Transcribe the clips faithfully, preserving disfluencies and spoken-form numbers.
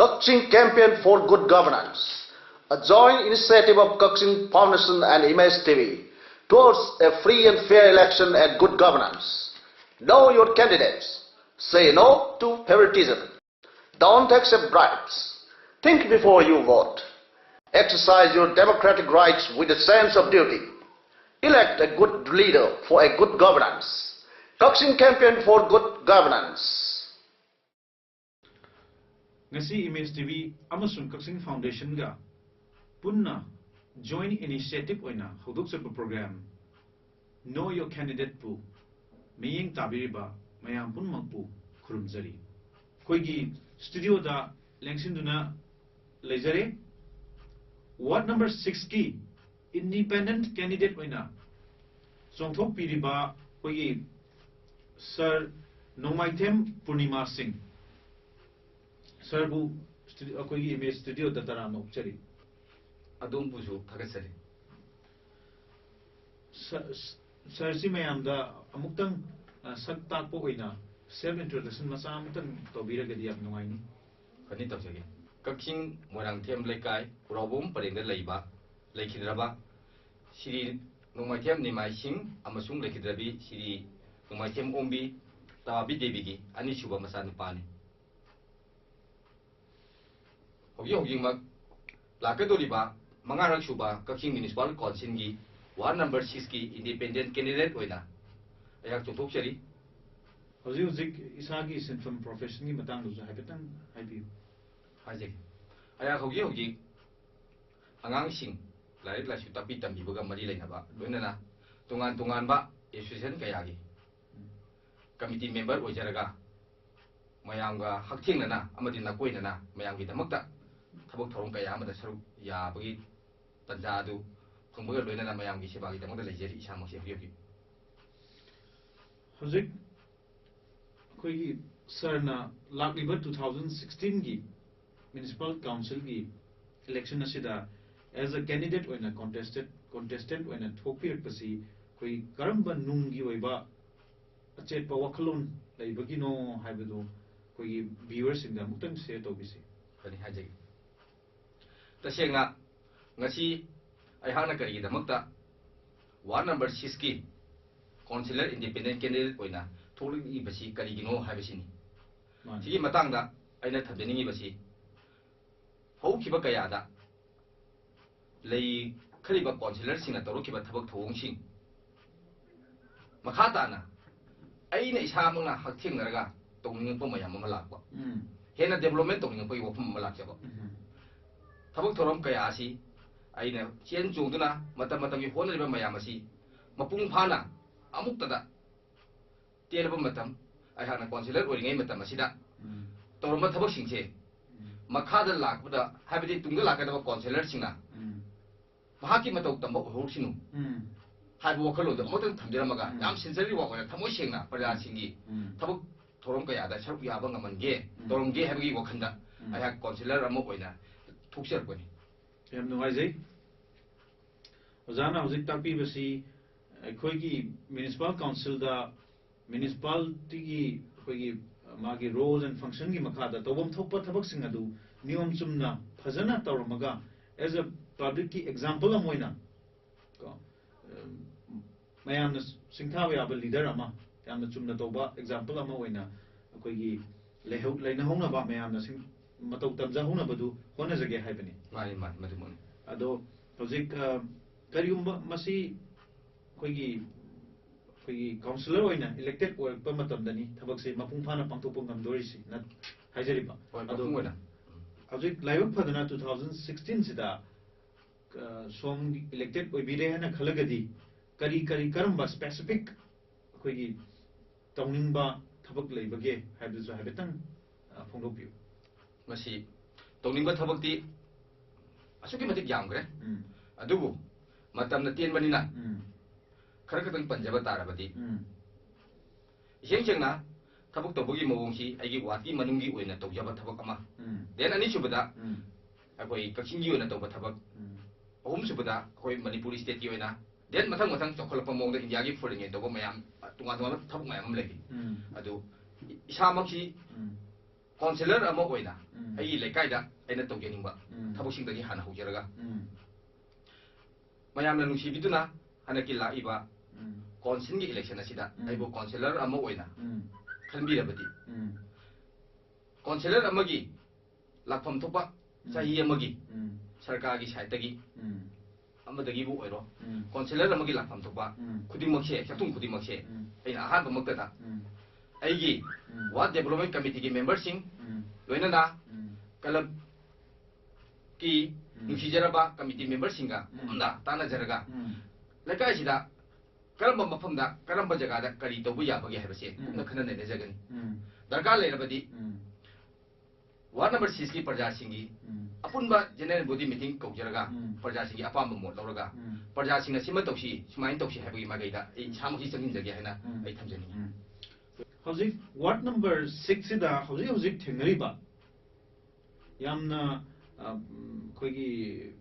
Kakching Campaign for Good Governance, a joint initiative of Kakching Foundation and Image T V, towards a free and fair election and good governance. Know your candidates. Say no to favoritism. Don't accept bribes. Think before you vote. Exercise your democratic rights with a sense of duty. Elect a good leader for a good governance. Kakching Campaign for Good Governance. ꯉꯁꯤ image T V ꯑꯃꯁꯨꯡ ꯀꯛꯆꯤꯡ ꯐꯥꯎꯟꯗꯦꯁꯟꯒ ꯄꯨꯟꯅ join initiative ꯑꯣꯏꯅ ꯍꯧꯗꯣꯛꯆꯕ programme Know Your Candidateꯄꯨ ꯃꯤꯠꯌꯦꯡ ꯇꯥꯕꯤꯔꯤꯕ ꯃꯌꯥꯝ ꯄꯨꯝꯅꯃꯛꯄꯨ ꯈꯨꯔꯨꯝꯖꯔꯤ꯫ ꯑꯩꯈꯣꯏꯒꯤ ꯁ꯭ꯇꯨꯗꯤꯑꯣꯗ ꯂꯦꯡꯁꯤꯟꯗꯨꯅ ꯂꯩꯖꯔꯦ꯫ Ward number ꯁꯤꯛꯁꯀꯤ ꯏꯟꯗꯤꯄꯦꯟꯗꯦꯟꯠ ꯀꯦꯟꯗꯤꯗꯦꯠ ꯑꯣꯏꯅ ꯆꯣꯡꯊꯣꯛꯄꯤꯔꯤꯕ ꯑꯩꯈꯣꯏꯒꯤ ꯁꯥꯔ ꯅꯣꯡꯃꯥꯏꯊꯦꯝ ꯄꯨꯔꯅꯤꯃꯥ ꯁꯤꯡ, ꯁꯥꯔꯕꯨ ꯁ꯭ꯇꯨꯗꯤ-, ꯑꯩꯈꯣꯏꯒꯤ ꯏꯃꯦꯖ ꯁ꯭ꯇꯨꯗꯤꯑꯣꯗ ꯇꯔꯥꯝꯅ ꯑꯣꯛꯆꯔꯤ꯫ ꯑꯗꯣꯝꯕꯨꯁꯨ ꯊꯥꯒꯠꯆꯔꯤ꯫ ꯁꯥꯔ, ꯁꯥꯔꯁꯤ ꯃꯌꯥꯝꯗ ꯑꯃꯨꯛꯇꯪ, ꯑ, ꯁꯛ ꯇꯥꯛꯄ ꯑꯣꯏꯅ ꯁꯦꯜꯐ ꯏꯟꯇ꯭ꯔꯣꯗꯛꯁꯟ ꯃꯆꯥ ꯑꯃꯇꯪ ꯇꯧꯕꯤꯔꯒꯗꯤ ꯌꯥꯝ ꯅꯨꯡꯉꯥꯏꯅꯤ꯫ ꯐꯅꯤ, ꯇꯧꯖꯒꯦ꯫ ꯀꯛꯆꯤꯡ ꯃꯣꯏꯔꯥꯡꯊꯦꯝ ꯂꯩꯀꯥꯏ ꯄꯨꯔꯥꯎꯕꯝ ꯄꯔꯦꯡꯗ ꯂꯩꯕ, ꯂꯩꯈꯤꯗ꯭ꯔꯕ ꯁ꯭ꯔꯤ ꯅꯣꯡꯃꯥꯏꯊꯦꯝ ꯅꯤꯃꯥꯏꯁꯤꯡ ꯑꯃꯁꯨꯡ ꯂꯩꯈꯤꯗ꯭ꯔꯕꯤ ꯁ꯭ꯔꯤ ꯅꯣꯡꯃꯥꯏꯊꯦꯝ ꯑꯣꯡꯕꯤ ꯇꯥꯕꯤ ꯗꯦꯕꯤꯒꯤ ꯑꯅꯤꯁꯨꯕ ꯃꯆꯥꯅꯨꯄꯥꯅꯤ꯫ ꯍꯧꯖꯤꯛ ꯍꯧꯖꯤꯛꯃꯛ ꯂꯥꯛꯀꯗꯧꯔꯤꯕ ꯃꯉꯥꯔꯛ ꯁꯨꯕ ꯀꯛꯆꯤꯡ ꯃ꯭ꯌꯨꯅꯤꯁꯤꯄꯥꯜ ꯀꯥꯎꯟꯁꯤꯜꯒꯤ ꯋꯥꯔꯗ ꯅꯝꯕꯔ ꯁꯤꯛꯁꯀꯤ ꯏꯟꯗꯤꯄꯦꯟꯗꯦꯟꯠ ꯀꯦꯟꯗꯤꯗꯦꯠ ꯑꯣꯏꯅ ꯑꯩꯍꯥꯛ ꯆꯣꯡꯊꯣꯛꯆꯔꯤ꯫ ꯍꯧꯖꯤꯛ ꯍꯧꯖꯤꯛ ꯏꯁꯥꯒꯤ ꯁꯤꯟꯐꯝ, ꯄ꯭ꯔꯣꯐꯦꯁꯟꯒꯤ ꯃꯇꯥꯡꯗꯁꯨ ꯍꯥꯏꯐꯦꯠꯇꯪ ꯍꯥꯏꯕꯤꯌꯨ꯫ ꯍꯥꯏꯖꯒꯦ꯫ ꯑꯩꯍꯥꯛ ꯍꯧꯖꯤꯛ ꯍꯧꯖꯤꯛ ꯑꯉꯥꯡꯁꯤꯡ ꯂꯥꯏꯔꯤꯛ ꯂꯥꯏꯁꯨ ꯇꯥꯛꯄꯤ ꯇꯝꯕꯤꯕꯒ ꯃꯔꯤ ꯂꯩꯅꯕ, ꯂꯣꯏꯅꯅ ꯇꯣꯉꯥꯟ ꯇꯣꯉꯥꯟꯕ ꯑꯦꯁꯣꯁꯤꯌꯦꯁꯟ ꯀꯌꯥꯒꯤ ꯀꯃꯤꯇꯤ ꯃꯦꯝꯕꯔ ꯑꯣꯏꯖꯔꯒ, ꯃꯌꯥꯝꯒ ꯍꯛꯊꯦꯡꯅꯅ ꯑꯃꯗꯤ ꯅꯀꯣꯏꯅꯅ ꯃꯌꯥꯝꯒꯤꯗꯃꯛꯇ ꯊꯕꯛ ꯊꯧꯔꯝ ꯀꯌꯥ ꯑꯃꯗ ꯁꯔꯨꯛ ꯌꯥꯕꯒꯤ ꯇꯥꯟꯖꯥ ꯑꯗꯨ ꯐꯪꯕꯒ ꯂꯣꯏꯅꯅ ꯃꯌꯥꯝꯒꯤ ꯁꯦꯕꯥꯒꯤꯗꯃꯛꯇ ꯂꯩꯖꯔꯤ ꯏꯁꯥꯃꯛꯁꯦ ꯍꯧꯖꯤꯛ ꯍꯧꯖꯤꯛ꯫ ꯍꯧꯖꯤꯛ ꯑꯩꯈꯣꯏꯒꯤ ꯁꯥꯔꯅ ꯂꯥꯛꯂꯤꯕ ꯇꯨ ꯊꯥꯎꯖꯟ ꯁꯤꯛꯁꯇꯤꯟꯒꯤ ꯃ꯭ꯌꯨꯅꯤꯁꯤꯄꯥꯜ ꯀꯥꯎꯟꯁꯤꯜꯒꯤ ꯏꯂꯦꯛꯁꯟ ꯑꯁꯤꯗ ꯑꯦꯁ ꯑ ꯀꯦꯟꯗꯤꯗꯦꯠ ꯑꯣꯏꯅ ꯀꯣꯟꯇꯦꯁꯇꯦꯠ, ꯀꯣꯟꯇꯦꯁꯇꯦꯟꯠ ꯑꯣꯏꯅ ꯊꯣꯛꯄꯤꯔꯛꯄꯁꯤ ꯑꯩꯈꯣꯏ ꯀꯔꯝꯕ ꯅꯨꯡꯒꯤ ꯑꯣꯏꯕ ꯑꯆꯦꯠꯄ ꯋꯥꯈꯜꯂꯣꯟ ꯂꯩꯕꯒꯤꯅꯣ ꯍꯥꯏꯕꯗꯨ ꯑꯩꯈꯣꯏꯒꯤ ꯚ꯭ꯌꯨꯋꯔꯁꯤꯡꯗ ꯑꯃꯨꯛꯇꯪ ꯁꯤꯌꯔ ꯇꯧꯕꯤꯁꯤ꯫ ꯀꯔꯤ ꯍꯥꯏꯖꯒꯦ? ꯇꯁꯦꯡꯅ ꯉꯁꯤ ꯑꯩꯍꯥꯛꯅ ꯀꯔꯤꯒꯤꯗꯃꯛꯇ ꯋꯥꯔꯗ ꯅꯝꯕꯔ ꯁꯤꯛꯁꯀꯤ ꯀꯥꯎꯟꯁꯤꯂꯔ ꯏꯟꯗꯤꯄꯦꯟꯗꯦꯟ ꯀꯦꯟꯗꯤꯗꯦꯠ ꯑꯣꯏꯅ ꯊꯣꯛꯂꯛꯂꯤꯕꯁꯤ ꯀꯔꯤꯒꯤꯅꯣ ꯍꯥꯏꯕꯁꯤꯅꯤ꯫ ꯃꯥꯅꯤ꯫ ꯁꯤꯒꯤ ꯃꯇꯥꯡꯗ ꯑꯩꯅ ꯊꯝꯖꯅꯤꯡꯉꯤꯕꯁꯤ, ꯍꯧꯈꯤꯕ ꯀꯌꯥꯗ ꯂꯩꯈ꯭ꯔꯤꯕ ꯀꯥꯎꯟꯁꯤꯂꯔꯁꯤꯡꯅ ꯇꯧꯔꯛꯈꯤꯕ ꯊꯕꯛ ꯊꯧꯑꯣꯡꯁꯤꯡ ꯃꯈꯥ ꯇꯥꯅ ꯑꯩꯅ ꯏꯁꯥꯃꯛꯅ ꯍꯛꯊꯦꯡꯅꯔꯒ ꯇꯧꯅꯤꯡꯉꯛꯄ ꯃꯌꯥꯝ ꯑꯃ ꯂꯥꯛꯄ, ꯎꯝ꯫ ꯍꯦꯟꯅ ꯗꯦꯕꯂꯞꯃꯦꯟ ꯇꯧꯅꯤꯡꯉꯛꯄꯒꯤ ꯋꯥꯐꯝ ꯑꯃ ꯂꯥꯛꯆꯕ꯫ ꯎꯝ꯫ ꯊꯕꯛ ꯊꯧꯔꯝ ꯀꯌꯥ ꯑꯁꯤ ꯑꯩꯅ ꯆꯦꯟ ꯆꯣꯡꯗꯨꯅ ꯃꯇꯝ ꯃꯇꯝꯒꯤ ꯍꯣꯠꯅꯔꯤꯕ ꯃꯌꯥꯝ ꯑꯁꯤ ꯃꯄꯨꯡ ꯐꯥꯅ ꯑꯃꯨꯛꯇꯗ ꯇꯦꯜꯂꯕ ꯃꯇꯝ, ꯑꯩꯍꯥꯛꯅ ꯀꯥꯎꯟꯁꯤꯂꯔ ꯑꯣꯏꯔꯤꯉꯩ ꯃꯇꯝ ꯑꯁꯤꯗ ꯎꯝ꯫ ꯇꯧꯔꯝꯕ ꯊꯕꯛꯁꯤꯡꯁꯦ ꯎꯝ꯫ ꯃꯈꯥꯗ ꯂꯥꯛꯄꯗ, ꯍꯥꯏꯕꯗꯤ ꯇꯨꯡꯗ ꯂꯥꯛꯀꯗꯕ ꯀꯥꯎꯟꯁꯤꯂꯔꯁꯤꯡꯅ ꯎꯝ꯫ ꯃꯍꯥꯛꯀꯤ ꯃꯇꯧ ꯇꯝꯕ ꯑꯣꯏꯍꯧꯁꯅꯨ ꯎꯝ꯫ ꯍꯥꯏꯕ ꯋꯥꯈꯜꯂꯣꯟꯗꯣ ꯑꯃꯨꯛꯇꯪ ꯊꯝꯖꯔꯝꯃꯒ, ꯎꯝ꯫ ꯌꯥꯝ ꯁꯤꯟꯁꯤꯌꯔꯂꯤ ꯋꯥ ꯑꯣꯏꯅ ꯊꯃꯣꯏ ꯁꯦꯡꯅ ꯄ꯭ꯔꯖꯥꯁꯤꯡꯒꯤ ꯎꯝ꯫ ꯊꯕꯛ ꯊꯧꯔꯝ ꯀꯌꯥꯗ ꯁꯔꯨꯛ ꯌꯥꯕ ꯉꯝꯍꯟꯒꯦ, ꯎꯝ꯫ ꯇꯧꯔꯝꯒꯦ ꯍꯥꯏꯕꯒꯤ ꯋꯥꯈꯜꯗ ꯎꯝ꯫ ꯑꯩꯍꯥꯛ ꯀꯥꯎꯟꯁꯤꯂꯔ ꯑꯃ ꯑꯣꯏꯅ ꯊꯣꯛꯆꯔꯛꯄꯅꯤ꯫ ꯌꯥꯝ ꯅꯨꯡꯉꯥꯏꯖꯩ꯫ ꯑꯣꯖꯥꯅ ꯍꯧꯖꯤꯛ ꯇꯥꯛꯄꯤꯕꯁꯤ ꯑꯩꯈꯣꯏꯒꯤ ꯃ꯭ꯌꯨꯅꯤꯁꯤꯄꯥꯜ ꯀꯥꯎꯟꯁꯤꯜꯗ ꯃ꯭ꯌꯨꯅꯤꯁꯤꯄꯥꯂꯤꯇꯤꯒꯤ ꯑꯩꯈꯣꯏꯒꯤ ꯃꯥꯒꯤ roles and function ꯒꯤ ꯃꯈꯥꯗ ꯇꯧꯐꯝ ꯊꯣꯛꯄ ꯊꯕꯛꯁꯤꯡ ꯑꯗꯨ ꯅꯤꯌꯣꯝ ꯆꯨꯝꯅ ꯐꯖꯅ ꯇꯧꯔꯝꯃꯒ, as a public ꯀꯤ example ꯑꯃ ꯑꯣꯏꯅ ꯀꯣ, ꯃꯌꯥꯝꯅ ꯁꯤꯡꯊꯥꯕ ꯌꯥꯕ leader ꯑꯃ, ꯌꯥꯝꯅ ꯆꯨꯝꯅ ꯇꯧꯕ example ꯑꯃ ꯑꯣꯏꯅ ꯑꯩꯈꯣꯏꯒꯤ ꯂꯩꯍꯧ-, ꯂꯩꯅꯍꯧꯅꯕ, ꯃꯌꯥꯝꯅ ꯁꯤꯡ-, ꯃꯇꯧ ꯇꯝꯖꯍꯧꯅꯕꯗꯨ ꯍꯣꯠꯅꯖꯒꯦ ꯍꯥꯏꯕꯅꯤ꯫ ꯃꯥꯅꯤ, ꯃꯥꯅꯤ, ꯃꯗꯨꯃꯛꯅꯤ꯫ ꯑꯗꯣ ꯍꯧꯖꯤꯛ, ꯑ, ꯀꯔꯤꯒꯨꯝꯕ ꯃꯁꯤ ꯑꯩꯈꯣꯏꯒꯤ, ꯑꯩꯈꯣꯏꯒꯤ ꯀꯥꯎꯟꯁꯤꯂꯔ ꯑꯣꯏꯅ elected ꯑꯣꯏꯔꯛꯄ ꯃꯇꯝꯗꯅꯤ ꯊꯕꯛꯁꯦ ꯃꯄꯨꯡ ꯐꯥꯅ ꯄꯥꯡꯊꯣꯛꯄ ꯉꯝꯗꯣꯔꯤꯁꯤ ꯅ-, ꯍꯥꯏꯖꯔꯤꯕ꯫ ꯍꯣꯏ, ꯑꯗꯣ ꯃꯄꯨꯡ ꯑꯣꯏꯅ꯫ ꯍꯧꯖꯤꯛ ꯂꯥꯏꯕꯛ ꯐꯗꯅ two thousand sixteen ꯁꯤꯗ, ꯑ, ꯁꯣꯝ elected ꯑꯣꯏꯕꯤꯔꯦ ꯍꯥꯏꯅ ꯈꯜꯂꯒꯗꯤ ꯀꯔꯤ ꯀꯔꯤ, ꯀꯔꯝꯕ specific ꯑꯩꯈꯣꯏꯒꯤ ꯇꯧꯅꯤꯡꯕ ꯊꯕꯛ ꯂꯩꯕꯒꯦ ꯍꯥꯏꯕꯗꯨꯁꯨ ꯍꯥꯏꯐꯦꯠꯇꯪ, ꯑ, ꯐꯣꯡꯗꯣꯛꯄꯤꯌꯨ꯫ ꯃꯁꯤ ꯇꯧꯅꯤꯡꯕ ꯊꯕꯛꯇꯤ ꯑꯁꯨꯛꯀꯤ ꯃꯇꯤꯛ ꯌꯥꯝꯈ꯭ꯔꯦ꯫ ꯎꯝ꯫ ꯑꯗꯨꯕꯨ ꯃꯇꯝꯅ ꯇꯦꯟꯕꯅꯤꯅ ꯎꯝ꯫ ꯈꯔ ꯈꯛꯇꯪ ꯄꯟꯖꯕ ꯇꯥꯔꯕꯗꯤ, ꯎꯝ꯫ ꯏꯁꯦꯡ ꯁꯦꯡꯅ ꯊꯕꯛ ꯇꯧꯕꯒꯤ ꯃꯑꯣꯡꯁꯤ ꯑꯩꯒꯤ ꯋꯥꯔꯗꯀꯤ ꯃꯅꯨꯡꯒꯤ ꯑꯣꯏꯅ ꯇꯧꯖꯕ ꯊꯕꯛ ꯑꯃ, ꯎꯝ꯫ then ꯑꯅꯤꯁꯨꯕꯗ ꯎꯝ꯫ ꯑꯩꯈꯣꯏ ꯀꯛꯆꯤꯡꯒꯤ ꯑꯣꯏꯅ ꯇꯧꯕ ꯊꯕꯛ, ꯎꯝ꯫ ꯑꯍꯨꯝꯁꯨꯕꯗ ꯑꯩꯈꯣꯏ ꯃꯅꯤꯄꯨꯔ stateꯀꯤ ꯑꯣꯏꯅ, then ꯃꯊꯪ ꯃꯊꯪ ꯆꯥꯎꯈꯠꯂꯛꯄ ꯃꯑꯣꯡꯗ ꯏꯟꯗꯤꯌꯥꯒꯤ foreign ꯇꯧꯕ ꯃꯌꯥꯝ, ꯇꯣꯉꯥꯟ ꯇꯣꯉꯥꯟꯕ ꯊꯕꯛ ꯃꯌꯥꯝ ꯑꯃ ꯂꯩꯔꯤ꯫ ꯎꯝ꯫ ꯑꯗꯨ ꯏꯁꯥꯃꯛꯁꯤ ꯎꯝ꯫ ꯀꯥꯎꯟꯁꯤꯂꯔ ꯑꯃ ꯑꯣꯏꯅ ꯑꯩꯒꯤ ꯂꯩꯀꯥꯏꯗ ꯑꯩꯅ ꯇꯧꯖꯅꯤꯡꯕ ꯊꯕꯛꯁꯤꯡꯗꯒꯤ ꯍꯥꯟꯅ ꯍꯧꯖꯔꯒ, ꯃꯌꯥꯝꯅ ꯅꯨꯡꯁꯤꯕꯤꯗꯨꯅ ꯍꯟꯗꯛꯀꯤ ꯂꯥꯛꯏꯕ ꯀꯥꯎꯟꯁꯤꯜꯒꯤ ꯏꯂꯦꯛꯁꯟ ꯑꯁꯤꯗ ꯑꯩꯕꯨ ꯀꯥꯎꯟꯁꯤꯂꯔ ꯑꯃ ꯑꯣꯏꯅ ꯈꯟꯕꯤꯔꯕꯗꯤ, ꯀꯥꯎꯟꯁꯤꯂꯔ ꯑꯃꯒꯤ ꯂꯥꯛꯐꯝ ꯊꯣꯛꯄ ꯆꯍꯤ ꯑꯃꯒꯤ ꯁꯔꯀꯥꯔꯒꯤ ꯁꯥꯏꯠꯇꯒꯤ ꯑꯃꯗꯒꯤꯕꯨ ꯑꯣꯏꯔꯣ, ꯀꯥꯎꯟꯁꯤꯂꯔ ꯑꯃꯒꯤ ꯂꯥꯛꯐꯝ ꯊꯣꯛꯄ ꯈꯨꯗꯤꯡꯃꯛꯁꯦ, ꯁꯛꯊꯨꯡ ꯈꯨꯗꯤꯡꯃꯛꯁꯦ, ꯑꯩꯅ ꯑꯍꯥꯟꯕꯃꯛꯇꯗ ꯑꯩꯒꯤ ꯋꯥꯔꯗ ꯗꯦꯕꯂꯞꯃꯦꯟ ꯀꯃꯤꯇꯤꯒꯤ ꯃꯦꯝꯕꯔꯁꯤꯡ, ꯂꯣꯏꯅꯅ ꯀ꯭ꯂꯕꯀꯤ ꯅꯨꯡꯁꯤꯖꯔꯕ ꯀꯃꯤꯇꯤ ꯃꯦꯝꯕꯔꯁꯤꯡꯒ ꯄꯨꯟꯅ ꯇꯥꯟꯅꯖꯔꯒ, ꯂꯩꯀꯥꯏꯁꯤꯗ ꯀꯔꯝꯕ ꯃꯐꯝꯗ, ꯀꯔꯝꯕ ꯖꯒꯥꯗ ꯀꯔꯤ ꯇꯧꯕ ꯌꯥꯕꯒꯦ ꯍꯥꯏꯕꯁꯦ ꯀꯨꯞꯅ ꯈꯟꯅ ꯅꯩꯅꯖꯒꯅꯤ꯫ ꯗꯔꯀꯥꯔ ꯂꯩꯔꯕꯗꯤ ꯋꯥꯔꯗ ꯅꯝꯕꯔ ꯁꯤꯛꯁꯀꯤ ꯄ꯭ꯔꯖꯥꯁꯤꯡꯒꯤ ꯑꯄꯨꯟꯕ ꯖꯦꯅꯔꯦꯜ ꯕꯣꯗꯤ ꯃꯤꯇꯤꯡ ꯀꯧꯖꯔꯒ, ꯄ꯭ꯔꯖꯥꯁꯤꯡꯒꯤ ꯑꯄꯥꯝꯕ ꯃꯣꯠ ꯂꯧꯔꯒ, ꯄ꯭ꯔꯖꯥꯁꯤꯡꯅ ꯁꯤꯃ ꯇꯧꯁꯤ, ꯁꯨꯃꯥꯏꯅ ꯇꯧꯁꯤ ꯍꯥꯏꯕꯒꯤ ꯃꯥꯏꯀꯩꯗ ꯑꯩ ꯏꯁꯥꯃꯛꯁꯤ ꯆꯪꯁꯤꯟꯖꯒꯦ ꯍꯥꯏꯅ ꯑꯩ ꯊꯝꯖꯅꯤꯡꯉꯤ꯫ ꯍꯧꯖꯤꯛ ꯋꯥꯔꯗ ꯅꯝꯕꯔ ꯁꯤꯛꯁꯁꯤꯗ ꯍꯧꯖꯤꯛ ꯍꯧꯖꯤꯛ ꯊꯦꯡꯅꯔꯤꯕ ꯌꯥꯝꯅ ꯑ, ꯎꯝ, ꯑꯩꯈꯣꯏꯒꯤ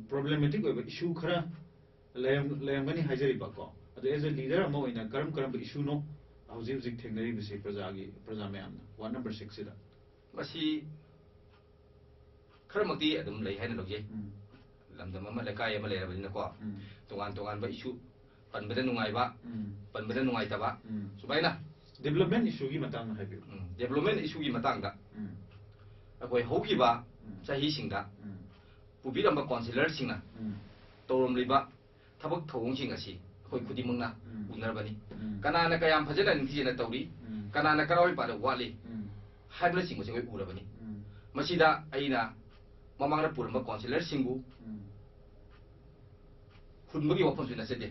ꯄ꯭ꯔꯣꯕ꯭ꯂꯦꯃꯦꯇꯤꯛ ꯑꯣꯏꯕ ꯏꯁꯨ ꯈꯔ ꯂꯩꯔꯝ- ꯂꯩꯔꯝꯒꯅꯤ ꯍꯥꯏꯖꯔꯤꯕꯀꯣ꯫ ꯑꯗꯣ ꯑꯦꯖ ꯑꯦ ꯂꯤꯗꯔ ꯑꯃ ꯑꯣꯏꯅ ꯀꯔꯝ ꯀꯔꯝꯕ ꯏꯁꯨꯅꯣ ꯍꯧꯖꯤꯛ ꯍꯧꯖꯤꯛ ꯊꯦꯡꯅꯔꯤꯕꯁꯤ ꯄ꯭ꯔꯖꯥꯒꯤ, ꯄ꯭ꯔꯖꯥ ꯃꯌꯥꯝꯅ ꯋꯥꯔꯗ ꯅꯝꯕꯔ ꯁꯤꯛꯁꯁꯤꯗ? ꯃꯁꯤ ꯈꯔꯃꯛꯇꯤ ꯑꯗꯨꯝ ꯂꯩ ꯍꯥꯏꯅ ꯂꯧꯖꯩ꯫ ꯂꯝꯗꯝ ꯑꯃ, ꯂꯩꯀꯥꯏ ꯑꯃ ꯂꯩꯔꯕꯅꯤꯅꯀꯣ, ꯇꯣꯉꯥꯟ ꯇꯣꯉꯥꯟꯕ ꯏꯁꯨ, ꯄꯟꯕꯗ ꯅꯨꯡꯉꯥꯏꯕ, ꯄꯟꯕꯗ ꯅꯨꯡꯉꯥꯏꯇꯕ, ꯁꯨꯃꯥꯏꯅ꯫ ꯗꯦꯕꯂꯞꯃꯦꯟ ꯏꯁꯨꯒꯤ ꯃꯇꯥꯡꯗ ꯍꯥꯏꯕꯤꯌꯨ꯫ ꯗꯦꯕꯂꯞꯃꯦꯟ ꯏꯁꯨꯒꯤ ꯃꯇꯥꯡꯗ ꯑꯩꯈꯣꯏ ꯍꯧꯈꯤꯕ ꯆꯍꯤꯁꯤꯡꯗ ꯄꯨꯕꯤꯔꯝꯕ ꯀꯥꯎꯟꯁꯤꯂꯔꯁꯤꯡꯅ ꯇꯧꯔꯝꯂꯤꯕ ꯊꯕꯛ ꯊꯧꯑꯣꯡꯁꯤꯡ ꯑꯁꯤ ꯑꯩꯈꯣꯏ ꯈꯨꯗꯤꯡꯃꯛꯅ ꯎꯅꯔꯕꯅꯤ꯫ ꯀꯅꯥꯅ ꯀꯌꯥꯝ ꯐꯖꯅ ꯅꯤꯡꯊꯤꯖꯅ ꯇꯧꯔꯤ, ꯀꯅꯥꯅ ꯀꯔꯥꯏ ꯄꯥꯗ ꯋꯥꯠꯂꯤ ꯍꯥꯏꯕꯅꯆꯤꯡꯕꯁꯤ ꯑꯩꯈꯣꯏ ꯎꯔꯕꯅꯤ꯫ ꯃꯁꯤꯗ ꯑꯩꯅ ꯃꯃꯥꯡꯗ ꯄꯨꯔꯝꯕ ꯀꯥꯎꯟꯁꯤꯂꯔꯁꯤꯡꯕꯨ ꯍꯨꯟꯕꯒꯤ ꯋꯥꯐꯝꯁꯨ ꯅꯠꯆꯗꯦ꯫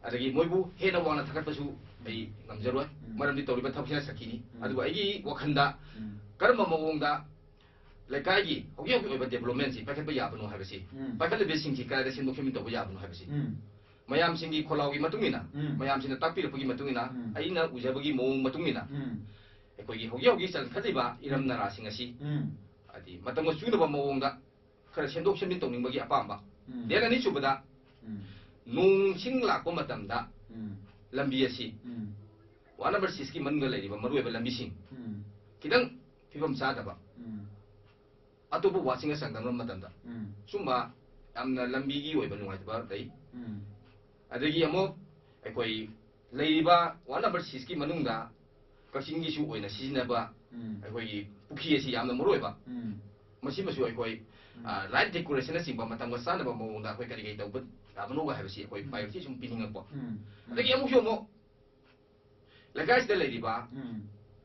ꯑꯗꯒꯤ ꯃꯣꯏꯕꯨ ꯍꯦꯟꯅ ꯋꯥꯡꯅ ꯊꯥꯒꯠꯄꯁꯨ ꯑꯩ ꯉꯝꯖꯔꯣꯏ, ꯃꯔꯝꯗꯤ ꯇꯧꯔꯤꯕ ꯊꯕꯛꯁꯤꯅ ꯁꯛꯀꯤꯅꯤ꯫ ꯑꯗꯨꯕꯨ ꯑꯩꯒꯤ ꯋꯥꯈꯜꯗ ꯀꯔꯝꯕ ꯃꯑꯣꯡꯗ ꯂꯩꯀꯥꯏꯒꯤ ꯍꯧꯖꯤꯛ ꯍꯧꯖꯤꯛ ꯑꯣꯏꯕ ꯗꯦꯕꯂꯞꯃꯦꯟꯁꯤ ꯄꯥꯏꯈꯠꯄ ꯌꯥꯕꯅꯣ ꯍꯥꯏꯕꯁꯤ, ꯄꯥꯏꯈꯠꯂꯤꯕꯁꯤꯡꯁꯤ ꯀꯗꯥꯏꯗ ꯁꯦꯝꯗꯣꯛ ꯁꯦꯝꯖꯤꯟ ꯇꯧꯕ ꯌꯥꯕꯅꯣ ꯍꯥꯏꯕꯁꯤ, ꯃꯌꯥꯝꯁꯤꯡꯒꯤ ꯈꯣꯜꯂꯥꯎꯒꯤ ꯃꯇꯨꯡ ꯏꯟꯅ, ꯃꯌꯥꯝꯁꯤꯡꯅ ꯇꯥꯛꯄꯤꯔꯛꯄꯒꯤ ꯃꯇꯨꯡ ꯏꯟꯅ, ꯑꯩꯅ ꯎꯖꯕꯒꯤ ꯃꯑꯣꯡ ꯃꯇꯨꯡ ꯏꯟꯅ, ꯑꯩꯈꯣꯏꯒꯤ ꯍꯧꯖꯤꯛ ꯍꯧꯖꯤꯛ ꯆꯟꯈꯠꯂꯤꯕ ꯏꯔꯝ ꯅꯂꯥꯁꯤꯡ ꯑꯁꯤ ꯍꯥꯏꯗꯤ ꯃꯇꯝꯒ ꯆꯨꯅꯕ ꯃꯑꯣꯡꯗ ꯈꯔ ꯁꯦꯝꯗꯣꯛ ꯁꯦꯝꯖꯤꯟ ꯇꯧꯅꯤꯡꯕꯒꯤ ꯑꯄꯥꯝꯕ꯫ ꯗꯦꯟ ꯑꯅꯤꯁꯨꯕꯗ, ꯅꯣꯡ ꯁꯤꯡ ꯂꯥꯛꯄ ꯃꯇꯝꯗ ꯂꯝꯕꯤ ꯑꯁꯤ ꯋꯥꯔꯗ ꯅꯝꯕꯔ ꯁꯤꯛꯁꯀꯤ ꯃꯅꯨꯡꯗ ꯂꯩꯔꯤꯕ ꯃꯔꯨꯑꯣꯏꯕ ꯂꯝꯕꯤꯁꯤꯡ ꯎꯝ ꯈꯤꯇꯪ ꯐꯤꯕꯝ ꯆꯥꯗꯕ, ꯎꯝ ꯑꯇꯣꯞꯄ ꯋꯥꯔꯗꯁꯤꯡꯒ ꯆꯥꯡꯗꯝꯅꯕ ꯃꯇꯝꯗ ꯎꯝ ꯁꯨꯝꯕ ꯌꯥꯝꯅ ꯂꯝꯕꯤꯒꯤ ꯑꯣꯏꯕ ꯅꯨꯡꯉꯥꯏꯇꯕ ꯂꯩ꯫ ꯎꯝ ꯑꯗꯒꯤ ꯑꯃꯨꯛ ꯑꯩꯈꯣꯏ ꯂꯩꯔꯤꯕ ꯋꯥꯔꯗ ꯅꯝꯕꯔ ꯁꯤꯛꯁꯀꯤ ꯃꯅꯨꯡꯗ ꯀꯛꯆꯤꯡꯒꯤꯁꯨ ꯑꯣꯏꯅ ꯁꯤꯖꯤꯟꯅꯕ ꯎꯝ ꯑꯩꯈꯣꯏꯒꯤ ꯄꯨꯈ꯭ꯔꯤ ꯑꯁꯤ ꯌꯥꯝꯅ ꯃꯔꯨ ꯑꯣꯏꯕ꯫ ꯎꯝ ꯃꯁꯤꯃꯁꯨ ꯑꯩꯈꯣꯏ ꯎꯝ ꯂꯥꯏꯠ ꯗꯦꯀꯣꯔꯦꯁꯟꯅꯆꯤꯡꯕ ꯃꯇꯝꯒ ꯆꯥꯟꯅꯕ ꯃꯑꯣꯡꯗ ꯑꯩꯈꯣꯏ ꯀꯔꯤ ꯀꯔꯤ ꯇꯧꯕ ꯌꯥꯕꯅꯣꯒ ꯍꯥꯏꯕꯁꯤ ꯑꯩꯈꯣꯏ ꯎꯝ ꯄ꯭ꯔꯥꯏꯌꯣꯔꯤꯇꯤ ꯁꯨꯝ ꯄꯤꯅꯤꯡꯉꯛꯄ꯫ ꯎꯝ ꯑꯗꯒꯤ ꯑꯃꯨꯛꯁꯨ ꯑꯃꯨꯛ ꯂꯩꯀꯥꯏꯁꯤꯗ ꯂꯩꯔꯤꯕ ꯎꯝ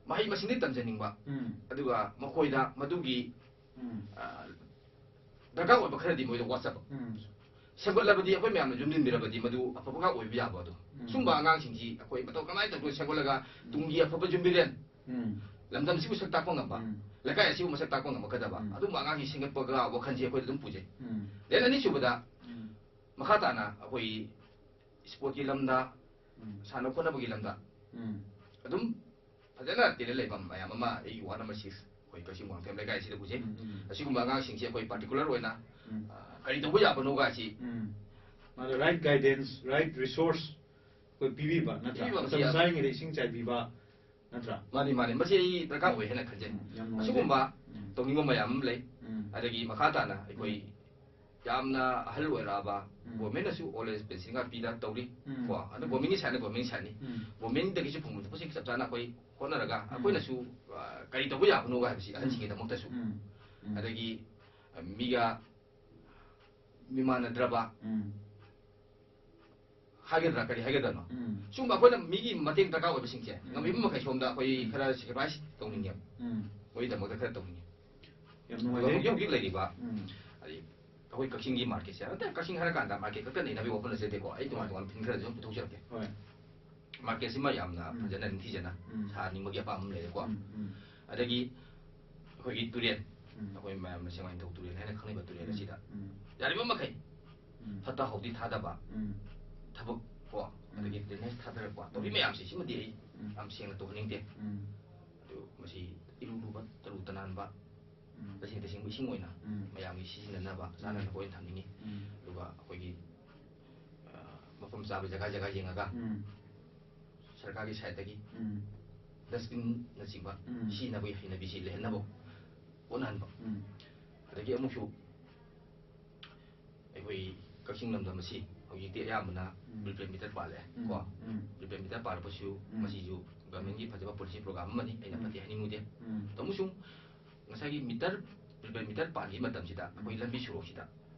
ꯃꯍꯩ ꯃꯁꯤꯡꯗꯤ ꯇꯝꯖꯅꯤꯡꯕ, ꯎꯝ ꯑꯗꯨꯒ ꯃꯈꯣꯏꯗ ꯃꯗꯨꯒꯤ ꯎꯝ ꯑ, ꯗꯔꯀꯥꯔ ꯑꯣꯏꯕ ꯈꯔꯗꯤ ꯃꯣꯏꯗ ꯋꯥꯠꯆꯕ꯫ ꯎꯝ ꯁꯦꯝꯒꯠꯂꯕꯗꯤ, ꯑꯩꯈꯣꯏ ꯃꯌꯥꯝꯅ ꯌꯨꯝꯁꯤꯟꯕꯤꯔꯕꯗꯤ ꯃꯗꯨ ꯑꯐꯕ ꯉꯥꯛ ꯑꯣꯏꯕ ꯌꯥꯕ ꯑꯗꯣ꯫ ꯎꯝ꯫ ꯁꯨꯝꯕ ꯑꯉꯥꯡꯁꯤꯡꯁꯤ ꯑꯩꯈꯣꯏ ꯃꯇꯧ ꯀꯃꯥꯏꯅ ꯇꯧꯗꯣꯏ ꯁꯦꯝꯒꯠꯂꯒ ꯇꯨꯡꯒꯤ ꯑꯐꯕ ꯌꯨꯝꯕꯤꯔꯦꯟ ꯎꯝ ꯂꯝꯗꯝꯁꯤꯕꯨ ꯁꯛ ꯇꯥꯛꯄ ꯉꯝꯕ, ꯎꯝ꯫ ꯂꯩꯀꯥꯏ ꯑꯁꯤꯕꯨ ꯃꯁꯛ ꯇꯥꯛꯄ ꯉꯝꯃꯛꯀꯗꯕ ꯎꯝ꯫ ꯑꯗꯨꯝꯕ ꯑꯉꯥꯡꯁꯤꯡ ꯁꯦꯝꯒꯠꯄꯒ ꯋꯥꯈꯜꯁꯤ ꯑꯩꯈꯣꯏꯗ ꯑꯗꯨꯝ ꯄꯨꯖꯩ꯫ ꯎꯝ ꯗꯦꯟ ꯑꯅꯤꯁꯨꯕꯗ ꯎꯝ ꯃꯈꯥ ꯇꯥꯅ ꯑꯩꯈꯣꯏ ꯁ꯭ꯄꯣꯔꯠꯀꯤ ꯂꯝꯗ, ꯎꯝ ꯁꯥꯟꯅ ꯈꯣꯠꯅꯕꯒꯤ ꯂꯝꯗ ꯎꯝ ꯑꯗꯨꯝ ꯐꯖꯅ ꯇꯦꯂꯦꯟ ꯂꯩꯕ ꯃꯌꯥꯝ ꯑꯃ ꯑꯩꯒꯤ ꯋꯥꯔꯗ ꯅꯝꯕꯔ ꯁꯤꯛꯁ, ꯑꯩꯈꯣꯏ ꯀꯛꯆꯤꯡ ꯋꯥꯡꯈꯦꯝ ꯂꯩꯀꯥꯏꯁꯤꯗ ꯎꯖꯩ꯫ ꯎꯝ, ꯎꯝ꯫ ꯑꯁꯤꯒꯨꯝꯕ ꯑꯉꯥꯡꯁꯤꯡꯁꯤ ꯑꯩꯈꯣꯏ ꯄꯥꯔꯇꯤꯀꯨꯂꯔ ꯑꯣꯏꯅ ꯎꯝ ꯑ, ꯀꯔꯤ ꯇꯧꯕ ꯌꯥꯕꯅꯣꯒ ꯑꯁꯤ ꯎꯝ ꯃꯥꯗꯣ ꯔꯥꯏꯠ ꯒꯥꯏꯗꯦꯟꯁ, ꯔꯥꯏꯠ ꯔꯤꯁꯣꯔꯁ ꯑꯩꯈꯣꯏ ꯄꯤꯕꯤꯕ ꯅꯠꯇ꯭ꯔꯥ? ꯄꯤꯕꯤꯕ ꯃꯇꯝ ꯃꯁꯤ ꯆꯥꯔꯤꯉꯩꯗ ꯏꯁꯤꯡ ꯆꯥꯏꯕꯤꯕ ꯅꯠꯇ꯭ꯔꯥ? ꯃꯥꯅꯤ, ꯃꯥꯅꯤ, ꯃꯁꯤ ꯑꯩ ꯗꯔꯀꯥꯔ ꯑꯣꯏ ꯍꯥꯏꯅ ꯈꯟꯖꯩ꯫ ꯎꯝ, ꯌꯥꯝ ꯅꯨꯡꯉꯥꯏꯖꯩ꯫ ꯑꯁꯤꯒꯨꯝꯕ ꯎꯝ꯫ ꯇꯧꯅꯤꯡꯕ ꯃꯌꯥꯝ ꯑꯃ ꯂꯩ꯫ ꯎꯝ꯫ ꯑꯗꯒꯤ ꯃꯈꯥ ꯇꯥꯅ ꯑꯩꯈꯣꯏ ꯎꯝ꯫ ꯌꯥꯝꯅ ꯑꯍꯜ ꯑꯣꯏꯔꯛꯑꯕ ꯎꯝ꯫ ꯒꯣꯔꯃꯦꯟꯅꯁꯨ ꯑꯣꯜ ꯑꯦꯖ ꯄꯦꯟꯁꯤꯟꯒ ꯄꯤꯗ ꯇꯧꯔꯤ꯫ ꯎꯝ꯫ ꯀꯣ, ꯑꯗꯨ ꯎꯝ꯫ ꯒꯣꯔꯃꯦꯟꯒꯤ ꯁꯥꯏꯠꯅ ꯒꯣꯔꯃꯦꯟꯒꯤ ꯁꯥꯏꯠꯅꯤ꯫ ꯎꯝ꯫ ꯒꯣꯔꯃꯦꯟꯗꯒꯤꯁꯨ ꯐꯪꯐꯝ ꯊꯣꯛꯄꯁꯤ ꯆꯞ ꯆꯥꯅ ꯑꯩꯈꯣꯏ ꯍꯣꯠꯅꯔꯒ ꯎꯝ꯫ ꯑꯩꯈꯣꯏꯅꯁꯨ, ꯑ, ꯀꯔꯤ ꯇꯧꯕ ꯌꯥꯕꯅꯣꯒ ꯍꯥꯏꯕꯁꯤ ꯑꯍꯟꯁꯤꯡꯒꯤꯗꯃꯛꯇꯁꯨ꯫ ꯎꯝ꯫ ꯎꯝ꯫ ꯑꯗꯒꯤ, ꯑ, ꯃꯤꯒ ꯃꯤꯃꯥꯟꯅꯗ꯭ꯔꯕ, ꯎꯝ꯫ ꯍꯥꯏꯒꯗ꯭ꯔꯥ, ꯀꯔꯤ ꯍꯥꯏꯒꯗ꯭ꯔꯥꯅꯣ? ꯎꯝ꯫ ꯁꯨꯝꯕ ꯑꯩꯈꯣꯏꯅ ꯃꯤꯒꯤ ꯃꯇꯦꯡ ꯗꯔꯀꯥꯔ ꯑꯣꯏꯕꯁꯤꯡꯁꯦ, ꯎꯝ꯫ ꯉꯝꯃꯤꯕ ꯃꯈꯩ ꯁꯣꯝꯗ ꯑꯩꯈꯣꯏ ꯎꯝ꯫ ꯈꯔ ꯁꯦꯀ꯭ꯔꯤꯐꯥꯏꯁ ꯇꯧꯅꯤꯡꯉꯦꯕ꯫ ꯎꯝ꯫ ꯃꯣꯏꯒꯤꯗꯃꯛꯇ ꯈꯔ ꯇꯧꯅꯤꯡꯉꯦ꯫ ꯌꯥꯝ ꯑꯗꯨꯒ ꯅꯨꯡꯉꯥꯏꯖꯩ꯫ ꯍꯧꯖꯤꯛ ꯍꯧꯖꯤꯛ ꯂꯩꯔꯤꯕ, ꯎꯝ꯫ ꯍꯥꯏꯗꯤ, ꯑꯩꯈꯣꯏ ꯀꯛꯆꯤꯡꯒꯤ ꯃꯥꯔꯀꯦꯠꯁꯦ, ꯅꯠꯇꯦ, ꯀꯛꯆꯤꯡ ꯍꯥꯏꯔꯀꯥꯟꯗ ꯃꯥꯔꯀꯦꯠ ꯈꯛꯇ ꯅꯩꯅꯕꯒꯤ ꯋꯥꯐꯝ ꯅꯠꯆꯗꯦꯀꯣ꯫ ꯑꯩ ꯇꯣꯉꯥꯟ ꯇꯣꯉꯥꯟꯕ ꯐꯤꯜ ꯈꯔꯁꯨ ꯑꯗꯨꯝ ꯄꯨꯊꯣꯛꯆꯔꯛꯀꯦ꯫ ꯍꯣꯏ꯫ ꯃꯥꯔꯀꯦꯠꯁꯤꯃ ꯌꯥꯝꯅ ꯎꯝ꯫ ꯐꯖꯅ ꯅꯤꯡꯊꯤꯖꯅ ꯎꯝ꯫ ꯁꯥꯍꯟꯅꯤꯡꯕꯒꯤ ꯑꯄꯥꯝꯕ ꯑꯃ ꯂꯩꯔꯦꯀꯣ꯫ ꯎꯝ, ꯎꯝ꯫ ꯑꯗꯒꯤ ꯑꯩꯈꯣꯏꯒꯤ ꯇꯨꯔꯦꯜ, ꯎꯝ꯫ ꯑꯩꯈꯣꯏ ꯃꯌꯥꯝꯅ ꯁꯦꯡꯃꯥꯏ ꯅꯤꯡꯊꯧ ꯇꯨꯔꯦꯜ ꯍꯥꯏꯅ ꯈꯪꯅꯕ ꯇꯨꯔꯦꯜ ꯎꯝ, ꯑꯁꯤꯗ ꯎꯝ꯫ ꯌꯥꯔꯤꯕ ꯃꯈꯩ ꯎꯝ꯫ ꯐꯠꯇ ꯍꯥꯎꯗꯤ ꯊꯥꯗꯕ, ꯎꯝ꯫ ꯊꯕꯛ ꯀꯣ, ꯎꯝ꯫ ꯑꯗꯒꯤ ꯗ꯭ꯔꯦꯅꯦꯖ ꯊꯥꯗꯔꯛꯄ, ꯇꯧꯔꯤ ꯎꯝ꯫ ꯃꯌꯥꯝꯁꯦ, ꯁꯤꯃꯗꯤ ꯑꯩ ꯎꯝ꯫ ꯌꯥꯝ ꯁꯦꯡꯅ ꯇꯧꯍꯟꯅꯤꯡꯗꯦ꯫ ꯎꯝ꯫ ꯑꯗꯨ ꯃꯁꯤ ꯏꯔꯨ ꯂꯨꯕ ꯇꯔꯨ ꯇꯅꯥꯟꯕ, ꯎꯝ꯫ ꯇꯁꯦꯡ ꯇꯁꯦꯡꯕ ꯏꯁꯤꯡ ꯑꯣꯏꯅ ꯎꯝ꯫ ꯃꯌꯥꯝꯒꯤ ꯁꯤꯖꯤꯟꯅꯅꯕ, ꯎꯝ꯫ ꯆꯥꯅꯅꯕ ꯑꯣꯏꯅ ꯊꯝꯅꯤꯡꯉꯤ꯫ ꯎꯝ꯫ ꯑꯗꯨꯒ ꯑꯩꯈꯣꯏꯒꯤ, ꯑ, ꯃꯐꯝ ꯆꯥꯕ ꯖꯒꯥ ꯖꯒꯥ ꯌꯦꯡꯉꯒ ꯎꯝ꯫ ꯁꯔꯀꯥꯔꯒꯤ ꯁꯥꯏꯠꯇꯒꯤ ꯎꯝ꯫ ꯗꯁꯕꯤꯟꯅꯆꯤꯡꯕ ꯎꯝ꯫ ꯁꯤꯖꯤꯟꯅꯕꯒꯤ ꯍꯩꯅꯕꯤꯁꯤ ꯂꯩꯍꯟꯅꯕ ꯍꯣꯠꯅꯍꯟꯕ꯫ ꯎꯝ꯫ ꯑꯗꯒꯤ ꯑꯃꯨꯛꯁꯨ ꯑꯩꯈꯣꯏ ꯀꯛꯆꯤꯡ ꯂꯝꯗꯝ ꯑꯁꯤ ꯍꯧꯖꯤꯛꯇꯤ ꯑꯌꯥꯝꯕꯅ ꯎꯝ꯫ ꯄ꯭ꯔꯤꯄꯦꯗ ꯃꯤꯇꯔ ꯄꯥꯜꯂꯦ ꯎꯝ꯫ ꯀꯣ꯫ ꯎꯝ꯫ ꯄ꯭ꯔꯤꯄꯦꯗ ꯃꯤꯇꯔ ꯄꯥꯜꯂꯛꯄꯁꯤꯁꯨ ꯎꯝ꯫ ꯃꯁꯤꯁꯨ ꯒꯚꯔꯟꯃꯦꯟꯒꯤ ꯐꯖꯕ ꯄꯣꯂꯤꯁꯤ ꯄ꯭ꯔꯣꯒ꯭ꯔꯥꯝ ꯑꯃꯅꯤ, ꯑꯩꯅ ꯎꯝ꯫ ꯐꯠꯇꯦ ꯍꯥꯏꯅꯤꯡꯉꯨꯗꯦ꯫ ꯎꯝ꯫ ꯑꯗꯣ ꯑꯃꯁꯨꯡ ꯉꯁꯥꯏꯒꯤ ꯃꯤꯇꯔ, ꯄ꯭ꯔꯤꯄꯦꯗ ꯃꯤꯇꯔ ꯄꯥꯟꯈꯤꯕ ꯃꯇꯝꯁꯤꯗ ꯑꯩꯈꯣꯏ ꯎꯝ꯫ ꯂꯝꯕꯤ ꯁꯣꯔꯣꯛꯁꯤꯗ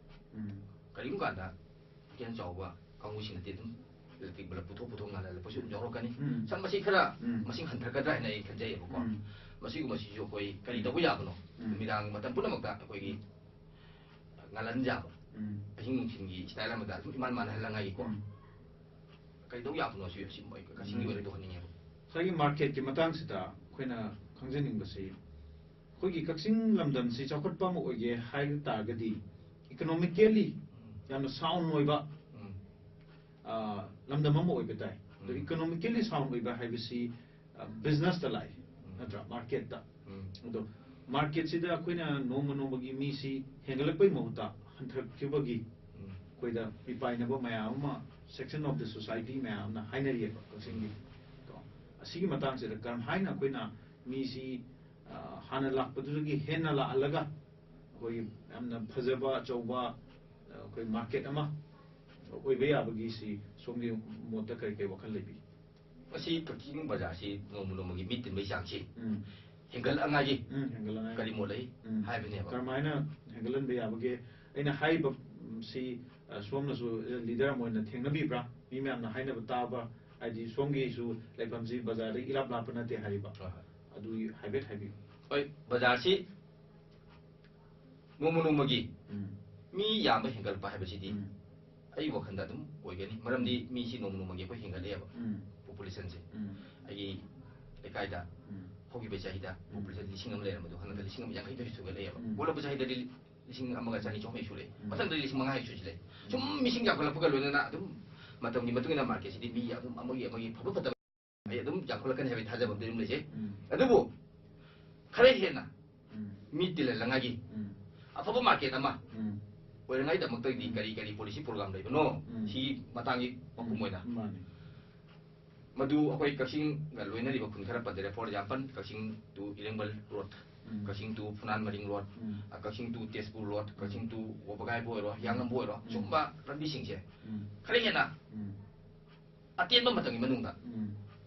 ꯎꯝ꯫ ꯀꯔꯤꯒꯨꯝꯕ ꯀꯥꯟꯗ ꯄꯨꯛꯆꯦꯜ ꯆꯥꯎꯕ ꯀꯥꯡꯕꯨꯁꯤꯅꯗꯤ ꯑꯗꯨꯝ ꯏꯂꯦꯛꯇ꯭ꯔꯤꯛ ꯕꯜꯕ ꯄꯨꯊꯣꯛ ꯄꯨꯊꯣꯛ ꯉꯥꯜꯍꯜꯂꯛꯄꯁꯨ ꯑꯗꯨꯝ ꯌꯥꯎꯔꯛꯀꯅꯤ꯫ ꯎꯝ꯫ ꯁꯝ ꯃꯁꯤ ꯈꯔ ꯎꯝ꯫ ꯃꯁꯤꯡ ꯍꯟꯊꯔꯛꯀꯗ꯭ꯔꯥ ꯍꯥꯏꯅ ꯑꯩ ꯈꯟꯖꯩꯌꯦꯕꯀꯣ꯫ ꯎꯝ꯫ ꯃꯁꯤꯒꯨꯝꯕꯁꯤꯁꯨ ꯑꯩꯈꯣꯏ ꯀꯔꯤ ꯎꯝ꯫ ꯇꯧꯕ ꯌꯥꯕꯅꯣ? ꯎꯝ꯫ ꯅꯨꯃꯤꯗꯥꯡ ꯃꯇꯝ ꯄꯨꯝꯅꯃꯛꯇ ꯑꯩꯈꯣꯏꯒꯤ ꯉꯥꯜꯍꯟ ꯌꯥꯕ, ꯎꯝ꯫ ꯑꯍꯤꯡ ꯅꯨꯡꯊꯤꯜꯒꯤ ꯁ꯭ꯇꯥꯏꯜ ꯑꯃꯗ ꯑꯗꯨꯝ ꯏꯃꯥꯟ ꯃꯥꯟꯅꯍꯜꯂꯉꯥꯏꯒꯤꯀꯣ꯫ ꯎꯝ꯫ ꯀꯔꯤ ꯇꯧ ꯌꯥꯕꯅꯣ? ꯁꯤ, ꯁꯤ ꯑꯩ ꯀꯛꯆꯤꯡꯒꯤ ꯎꯝ꯫ ꯑꯣꯏꯅ ꯇꯧꯍꯟꯅꯤꯡꯉꯦꯕ꯫ ꯉꯁꯥꯏꯒꯤ ꯃꯥꯔꯀꯦꯠꯀꯤ ꯃꯇꯥꯡꯁꯤꯗ ꯑꯩꯈꯣꯏꯅ ꯈꯪꯖꯅꯤꯡꯕꯁꯤ, ꯑꯩꯈꯣꯏꯒꯤ ꯀꯛꯆꯤꯡ ꯂꯝꯗꯝꯁꯤ ꯆꯥꯎꯈꯠꯄ ꯑꯃ ꯑꯣꯏꯒꯦ ꯍꯥꯏ ꯇꯥꯔꯒꯗꯤ, ꯏꯀꯣꯅꯣꯃꯤꯀꯦꯜꯂꯤ ꯎꯝ꯫ ꯌꯥꯝꯅ ꯁꯥꯎꯟ ꯑꯣꯏꯕ, ꯎꯝ꯫ ꯑ, ꯂꯝꯗꯝ ꯑꯃ ꯑꯣꯏꯕ ꯇꯥꯏ꯫ ꯑꯗꯣ ꯎꯝ꯫ ꯏꯀꯣꯅꯣꯃꯤꯀꯦꯜꯂꯤ ꯁꯥꯎꯟ ꯑꯣꯏꯕ ꯍꯥꯏꯕꯁꯤ, ꯑ, ꯕꯤꯖꯤꯅꯦꯁꯇ ꯂꯥꯛꯏ, ꯎꯝ꯫ ꯅꯠꯇ꯭ꯔꯥ? ꯃꯥꯔꯀꯦꯠꯇ꯫ ꯎꯝ꯫ ꯑꯗꯣ ꯃꯥꯔꯀꯦꯠꯁꯤꯗ ꯑꯩꯈꯣꯏꯅ ꯅꯣꯡꯃ ꯅꯣꯡꯃꯒꯤ ꯃꯤꯁꯤ ꯍꯦꯟꯒꯠꯂꯛꯄꯒꯤ ꯃꯍꯨꯠꯇ ꯍꯟꯊꯔꯛꯈꯤꯕꯒꯤ ꯎꯝ꯫ ꯑꯩꯈꯣꯏꯗ ꯃꯤꯄꯥꯏꯅꯕ ꯃꯌꯥꯝ ꯑꯃ, section of the society ꯃꯌꯥꯝ ꯑꯃꯅ ꯍꯥꯏꯅꯔꯤꯑꯕ ꯀꯛꯆꯤꯡꯒꯤ꯫ ꯀꯣ, ꯑꯁꯤꯒꯤ ꯃꯇꯥꯡꯁꯤꯗ ꯀꯔꯝꯍꯥꯏꯅ ꯑꯩꯈꯣꯏꯅ ꯃꯤꯁꯤ, ꯑ, ꯍꯥꯟꯅ ꯂꯥꯛꯄꯗꯨꯗꯒꯤ ꯍꯦꯟꯅ ꯂꯥꯛꯍꯜꯂꯒ ꯑꯩꯈꯣꯏꯒꯤ ꯌꯥꯝꯅ ꯐꯖꯕ ꯑꯆꯧꯕ, ꯑ, ꯑꯩꯈꯣꯏ ꯃꯥꯔꯀꯦꯠ ꯑꯃ ꯑꯣꯏꯕ ꯌꯥꯕꯒꯤ ꯁꯤ ꯁꯣꯝꯒꯤ ꯃꯣꯠꯇ ꯀꯔꯤ ꯀꯔꯤ ꯋꯥꯈꯜ ꯂꯩꯕꯤ? ꯃꯁꯤ ꯀꯛꯆꯤꯡ ꯕꯖꯥꯔꯁꯤ ꯅꯣꯡꯃ ꯅꯣꯡꯃꯒꯤ ꯃꯤ ꯇꯤꯟꯕꯒꯤ ꯆꯥꯡꯁꯤ ꯎꯝ꯫ ꯍꯦꯟꯒꯠꯂꯛꯅꯉꯥꯏꯒꯤ ꯎꯝ, ꯍꯦꯟꯒꯠꯂꯛꯅꯉꯥꯏꯒꯤ꯫ ꯀꯔꯤ ꯃꯣꯠ ꯂꯩ ꯎꯝ꯫ ꯍꯥꯏꯕꯅꯦꯕ꯫ ꯀꯔꯝꯍꯥꯏꯅ ꯍꯦꯟꯒꯠꯍꯟꯕ ꯌꯥꯕꯒꯦ? ꯑꯩꯅ ꯍꯥꯏꯔꯤꯕ, ꯎꯝ, ꯁꯤ, ꯑ, ꯁꯣꯝꯅꯁꯨ ꯂꯤꯗꯔ ꯑꯃ ꯑꯣꯏꯅ ꯊꯦꯡꯅꯕꯤꯕ꯭ꯔꯥ? ꯃꯤ ꯃꯌꯥꯝꯅ ꯍꯥꯏꯅꯕ ꯇꯥꯕ, ꯍꯥꯏꯗꯤ ꯁꯣꯝꯒꯤꯁꯨ ꯂꯩꯐꯝꯁꯤ ꯕꯖꯥꯔꯗꯒꯤ ꯏꯂꯥꯞ ꯂꯥꯞꯄ ꯅꯠꯇꯦ ꯍꯥꯏꯔꯤꯕ꯫ ꯍꯣꯏ, ꯍꯣꯏ꯫ ꯑꯗꯨ ꯍꯥꯏꯐꯦꯠ ꯍꯥꯏꯕꯤꯌꯨ꯫ ꯍꯣꯏ, ꯕꯖꯥꯔꯁꯤ ꯅꯣꯡꯃ ꯅꯣꯡꯃꯒꯤ ꯎꯝ꯫ ꯃꯤ ꯌꯥꯝꯕ ꯍꯦꯟꯒꯠꯂꯛꯄ ꯍꯥꯏꯕꯁꯤꯗꯤ ꯎꯝ꯫ ꯑꯩ ꯋꯥꯈꯜꯗ ꯑꯗꯨꯝ ꯑꯣꯏꯒꯅꯤ꯫ ꯃꯔꯝꯗꯤ ꯃꯤꯁꯤ ꯅꯣꯡꯃ ꯅꯣꯡꯃꯒꯤ ꯑꯩꯈꯣꯏ ꯍꯦꯟꯒꯠꯂꯛꯑꯦꯕ, ꯎꯝ꯫ ꯄꯣꯄꯨꯂꯦꯁꯟꯁꯦ꯫ ꯎꯝ꯫ ꯑꯩꯒꯤ ꯂꯩꯀꯥꯏꯗ ꯎꯝ꯫ ꯍꯧꯈꯤꯕ ꯆꯍꯤꯗ ꯎꯝ꯫ ꯄꯣꯄꯨꯂꯦꯁꯟ ꯂꯤꯁꯤꯡ ꯑꯃ ꯂꯩꯔꯝꯕꯗꯣ ꯍꯟꯗꯛꯇ ꯂꯤꯁꯤꯡ ꯑꯃ ꯌꯥꯡꯈꯩ ꯊꯣꯏ ꯁꯨꯒꯠꯂꯛꯑꯦꯕ꯫ ꯎꯝ꯫ ꯑꯣꯜꯂꯛꯄ ꯆꯍꯤꯗꯗꯤ ꯂꯤꯁꯤꯡ ꯑꯃꯒ ꯆꯅꯤ ꯆꯍꯨꯝ ꯍꯦꯛ ꯁꯨꯔꯛꯑꯦ꯫ ꯎꯝ꯫ ꯃꯊꯪꯗ ꯂꯤꯁꯤꯡ ꯃꯉꯥ ꯍꯦꯛ ꯁꯨꯁꯤꯜꯂꯛꯑꯦ꯫ ꯎꯝ꯫ ꯁꯨꯝ ꯃꯤꯁꯤꯡ ꯌꯥꯝꯈꯠꯂꯛꯄꯒ ꯂꯣꯏꯅꯅ ꯑꯗꯨꯝ ꯃꯇꯝꯒꯤ ꯃꯇꯨꯡ ꯏꯟꯅ ꯃꯥꯔꯀꯦꯠꯁꯤꯗꯤ ꯃꯤ ꯑꯗꯨꯝ ꯑꯃꯒꯤ ꯑꯃꯒꯤ ꯐꯕ ꯐꯠꯇꯕ ꯑꯩ ꯑꯗꯨꯝ ꯌꯥꯝꯈꯠꯂꯛꯀꯅꯤ ꯍꯥꯏꯕꯒꯤ ꯊꯥꯖꯕ ꯑꯃꯗꯤ ꯑꯗꯨꯝ ꯂꯩꯖꯩ꯫ ꯎꯝ꯫ ꯑꯗꯨꯕꯨ ꯈꯔ ꯍꯦꯟꯅ ꯎꯝ꯫ ꯃꯤ ꯇꯤꯜꯍꯜꯂꯉꯥꯏꯒꯤ ꯎꯝ꯫ ꯑꯐꯕ ꯃꯥꯔꯀꯦꯠ ꯑꯃ ꯎꯝ꯫ ꯑꯣꯏꯅꯉꯥꯏꯗꯃꯛꯇꯗꯤ ꯎꯝ꯫ ꯀꯔꯤ ꯀꯔꯤ ꯄꯣꯂꯤꯁꯤ ꯄ꯭ꯔꯣꯒ꯭ꯔꯥꯝ ꯂꯩꯕꯅꯣ? ꯎꯝ꯫ ꯁꯤꯒꯤ ꯃꯇꯥꯡꯒꯤ ꯃꯄꯨꯝ ꯎꯝ꯫ ꯑꯣꯏꯅ꯫ ꯃꯥꯅꯤ꯫ ꯃꯗꯨ ꯑꯩꯈꯣꯏ ꯀꯛꯆꯤꯡꯒ ꯂꯣꯏꯅꯔꯤꯕ ꯈꯨꯟ ꯈꯔ ꯄꯟꯖꯔꯦ꯫ For example, Kakching to Irengbal road, um. Kakching to Phunan Maring road, um. ꯑ, Kakching to Tezpur road, Kakching to ꯋꯥꯕꯒꯥꯏꯕꯨ ꯑꯣꯏꯔꯣ, ꯍꯤꯌꯥꯡꯂꯝꯕꯨ ꯑꯣꯏꯔꯣ, ꯎꯝ. ꯁꯨꯝꯕ ꯂꯝꯕꯤꯁꯤꯡꯁꯦ ꯎꯝ. ꯈꯔ ꯍꯦꯟꯅ ꯎꯝ. ꯑꯇꯦꯟꯕ ꯃꯇꯝꯒꯤ ꯃꯅꯨꯡꯗ ꯎꯝ.